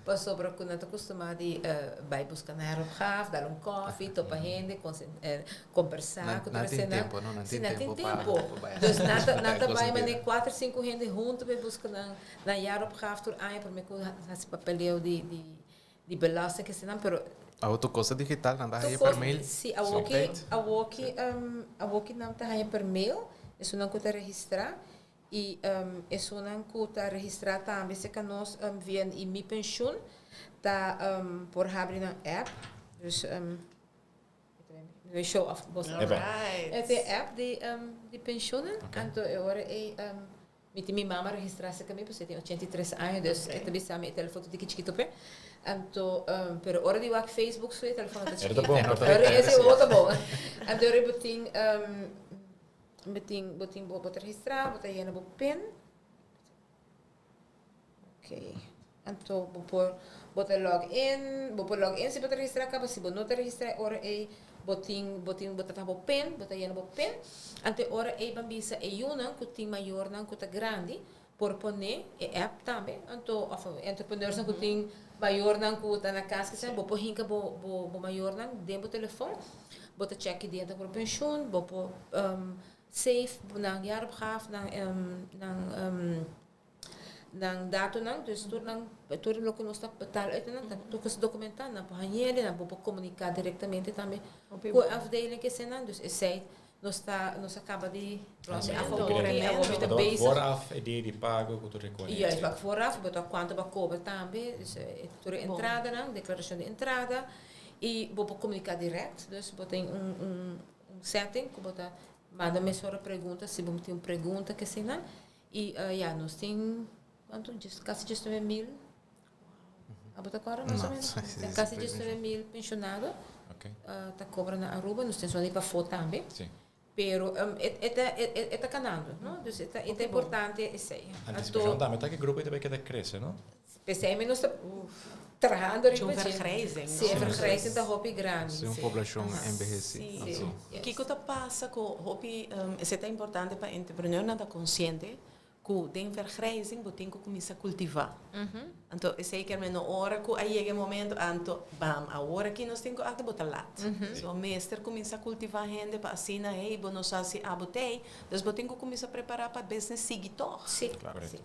pasobra cu nan ta costuma di bay busca nan heropgave, dal un koffie, topa hende, combersa cu tur esena. Nan tin tempo, no? Nan tin tempo tempo. Dus nan ta nan ta bay mane cuater, cinco hende hunto bay busca nan nan jaaropgave tur aña prome cu haci papeleo di di di belasting esnan pero Awo tur cosa digital nan ta haya per mail. Si awoki awoki awoki nan ta haya per mail esunnan ku ta registra i esunnan ku ta registra tambe serka nos via i mi penshun ta por habri nan app dus mi show off bos e ta e app di di penshunnan anto e ora ei Mi tin mi mama registrá serka mi pasobra e tin 83 aña, dus e ta bisa mi e telefon ta tiki chikito p'e. Anto, pero ora di wak Facebook su e telefon no ta chikito. Ora ese bo ta bon. Anto ora bo tin, bo tin, bo tin, bo ta registrá, bo ta yena bo pin. Ok. Anto bo por, bo ta log in, bo por log in si bo ta registrá kaba, si bo no ta registrá e ora ei bo tin, bo tin, bo ta traha bo pin, bo ta yena bo pin. Anto e ora ei ban bisa e yunan ku tin mayornan ku ta grandi por pone e app tambe, anto òf entrepreneursnan ku tin mayornan ku ta na kas kisa, bo por hinka bo bo bo mayornan den bo telefon, bo ta chèk ki dia nan ta kobra penshun, bo por save nan jaaropgave, nan nan Nan datonan, dus tur nan, tur loke nos ta betaal uit nan, ta tur kos documentá, nan por hañ'é, nan por por komuniká direktamente tambe ku e afdeling eseinan, dus esei nos ta, nos a kaba di rònt af awor i awor mi ta bezig. Vooraf e dia di pago ku tur rekoné. Juist, wak vooraf, bo ta kuantu bo a kobra tambe, dus tur e entradanan, deklarashon di entrada, i bo por komuniká dirèkt, dus bo tin un un un setting ku bo ta manda mesora pregunta si bo tin un pregunta ke eseinan. I ya nos tin kuantu? Kasi 19 mil Abo ta corda mas o menos? Casi 19 mil pensionado ta cobra na Aruba, nos tin di pafó tambe. Pero e ta canando, no? Dus e ta importante esei. Antisipashon tambe, ta ku grupo tambe ku ta krese, no? Pesei nos ta trahando riba vergrijzing. Si, vergrijzing ta hopi grandi. Si, un poblashon envehesí. Si. Kiko ta pasa ku hopi, esei ta importante pa entrepreneur ta konsiente ku den vergrijzing bo tin ku kuminsá kultivá. Anto, esei ke men ora ku a yega momento, anto bam, awor aki nos tin ku aktua, bo ta lat. So mester kuminsá kultivá hende pa asina, hey, bo no sa si abo t'ei, dus bo tin ku kuminsá prepará pa business sigui toch. Si.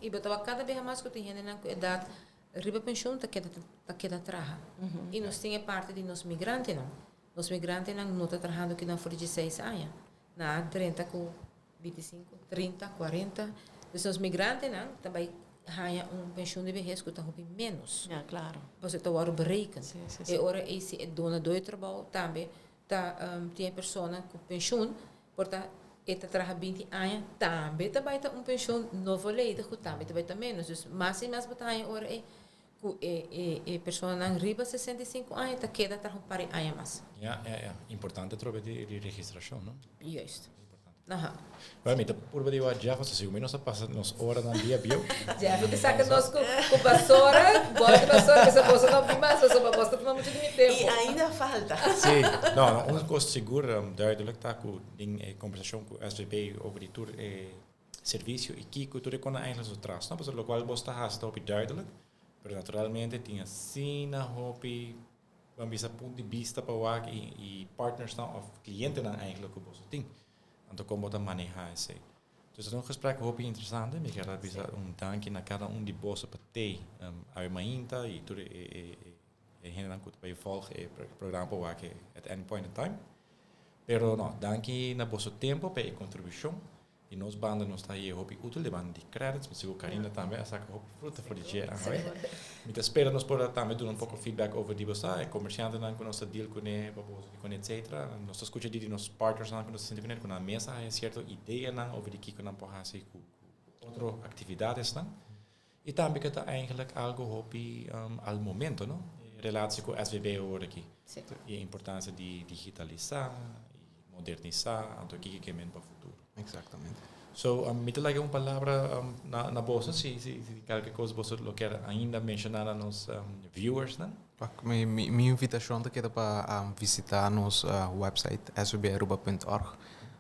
I bo ta kada bes mas ku tin hende ku edat riba penshun ta keda traha. I nos tin parti di nos migrantenan. Nos migrantenan no ta trahando ku nan for 16 aña. Na 30 ku 25, 30, 40. Dus nos migrantenan tambe haña un penshun di behes ku ta hopi menos. Ja, klaro. Bo ta wòrdu bereken. Si. I ora e si e duna di trabou tambe ta tin persona ku penshun, porta e ta traha 20 aña, tambe tambe ta un penshun no volledig, ku tambe tambe ta menos. Dus mas i mas bo ta haña ora e ku e personanan riba 65 aña ta keda traha un par di aña mas. Ja. Importante trobe di registrashon, no? Juist. Bueno, mi ta purba di Jeff, si nos a pasa nos oranan dia bieu. Jeff, ku saka nos ku basora, bota basora, ku boso no bin mas, boso boso tuma muchu di mi tempu. I ainda falta. Si, no, un kos sigur duidelijk ta ku den kombersashon ku SVB over di tur servisio i kiko tur e kos eigenlijk zo tras, no? Pasobra lokual bo ta hasi ta hopi duidelijk, pero naturalmente tin asina hopi, ban bisa, punto di bista pa wak i partners nan of klientenan eigenlijk ku boso tin. Anto kon bo ta manehá esei. Dus dat is un gesprek hopi interesante. Mi ke bisa un danki na kada un di boso pa tei awe mainta i tur e hendenan ku ta volg e programa pa wak at any point in time. Pero no, danki na boso tempu pa e kontribushon. I nos banda nos ta haña hopi útil di banda di credits, mi sigur Karina tambe a saka hopi fruta for di dje awe. Mi ta spera nos por tambe duna un poko feedback over di boso, e komersiantenan ku nos ta deal kuné, pa boso di kuné, etc. Nos ta skucha di nos partners nan ku nos ta sinti kuné, ku nan mes a haya sierto ideanan over di kiko nan por hasi ku otro aktividatesnan. I tambe ku ta eigenlijk algo hopi al momento, no? Relatie ku SVB awor aki. E importansia di digitalisá i modernisá, anto kiko ke men pa futuro. Eksaktamente. So, mi ta laga un palabra na boso, si kualke kos boso lo ke ainda menshoná na nos viewers, no? Mi invitashon ta keda pa visitá nos website svbaruba.org.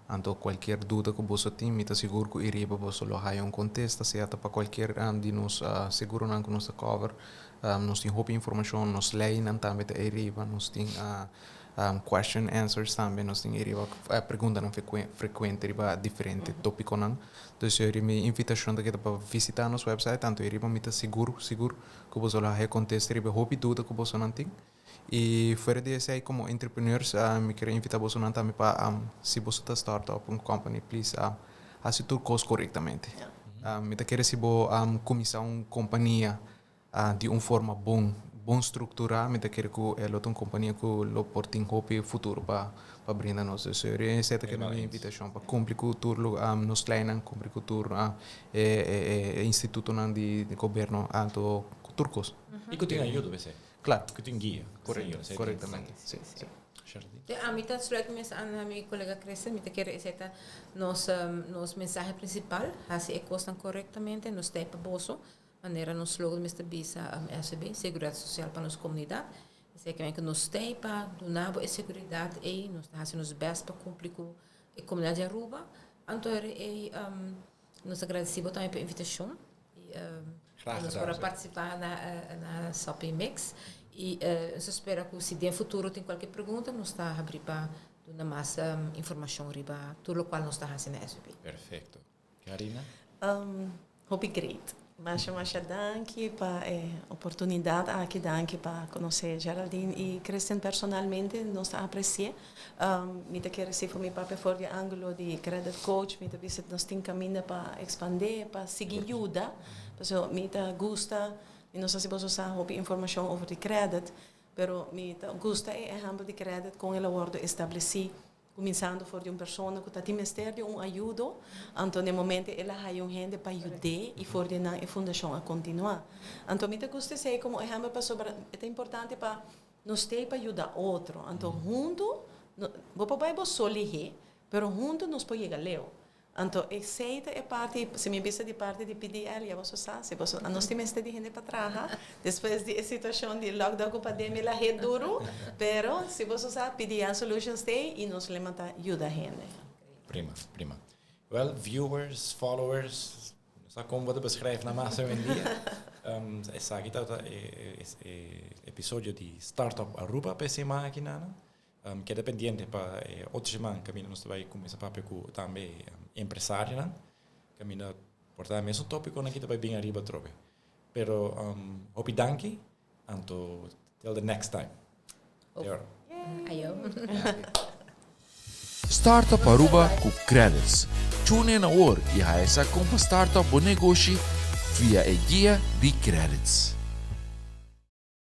Anto kualke duda ku boso tin, mi ta sigur ku riba boso lo haya un kontesta, sea pa kualke di nos seguronan ku nos ta cover. Nos tin hopi informashon, nos leinan tambe ta riba, nos tin question answers tambe, nos tin riba preguntanan frekuente riba diferente tópikonan. Dus mi invitashon ta keda pa visitá nos website, anto riba mi ta sigur, sigur ku boso lo haya kontesta riba hopi duda ku boso nan tin. I fuera di esei, komo entrepreneurs, mi ke invitá boso tambe pa si boso ta start up un company, please hasi tur kos korektamente. Mi ta kere si bo kuminsá un kompania di un forma bon, bon strukturá, mi ta kere ku e lo ta un kompania ku lo por tin hopi futuro pa brinda nos. Dus esei ta keda mi invitashon pa kumpli ku tur nos leinan, kumpli ku tur e institutonan di gobièrnu, anto tur kos. I ku tin ayuda, esei. Klaro. Ku tin guia. Korekto, korektamente. Si. Te ami ta sluit mes aan mi kolega Christian, mi ta kere esei ta nos mensahe prinsipal, hasi e kosnan korektamente, nos ta pa boso, manera nos slogan mester bisa SVB, Seguridat Sosial pa nos komunidat. Esei ke nos ta pa duna e seguridat ei, nos ta hasi nos best pa kumpli ku e komunidat di Aruba. Anto e nos ta gradesido tambe pa e invitashon. I nos por partisipá na Sopi Mix. I nos ta spera ku si den futuro tin kualke pregunta, nos ta habrí pa duna mas informashon riba tur lokual nos ta hasiendo na SVB. Perfekto. Karina? Hopi great. Masha, masha danki pa e oportunidat aki, danki pa konosé Geraldine i Christian personalmente, nos ta apresiá. Mi ta ke si mi papia for di ángulo di credit coach, mi ta bisa nos tin kaminda pa ekspandé, pa sigui yuda. So, mi ta gusta, mi no sa si boso sa hopi informashon over di credit, pero mi ta gusta e ehèmpel di credit kon el a wòrdu establesí. Kuminsando for di un persona ku ta tin mester di un ayudo, anto na e momento el a haya un hende pa yud'é i for di nan e fundashon a kontinuá. Anto mi ta gusta esei komo ehèmpel pasobra e ta importante pa nos stei pa yuda otro. Anto huntu, bo por bai bo so lihé, pero huntu nos por yega leu. Anto esei ta e parti, si mi bisa di parti di PDL, ya boso sa, si boso, nos tin mester di hende pa traha, despues di e situacion di lockdown cu pandemia la het duro, pero si boso sa, PDL Solutions t'ei y nos lema ta yuda hende. Prima, prima. Well, viewers, followers, no sa con bo ta beschrijf na mas hoy-en-dia. Esaki tabata e episodio di Startup Aruba pa e siman aki nan. Keda pendiente pa e otro siman kaminda nos ta bai kuminsá papia ku tambe empresarionan. Kaminda por ta e mesun tópikonan ki ta bai bin ariba atrobe. Pero hopi danki, anto till the next time. Te ora. Ayo. Startup Aruba ku Credits. Tune in awor i haña sa kon pa startup bo negoshi via e guia di Credits.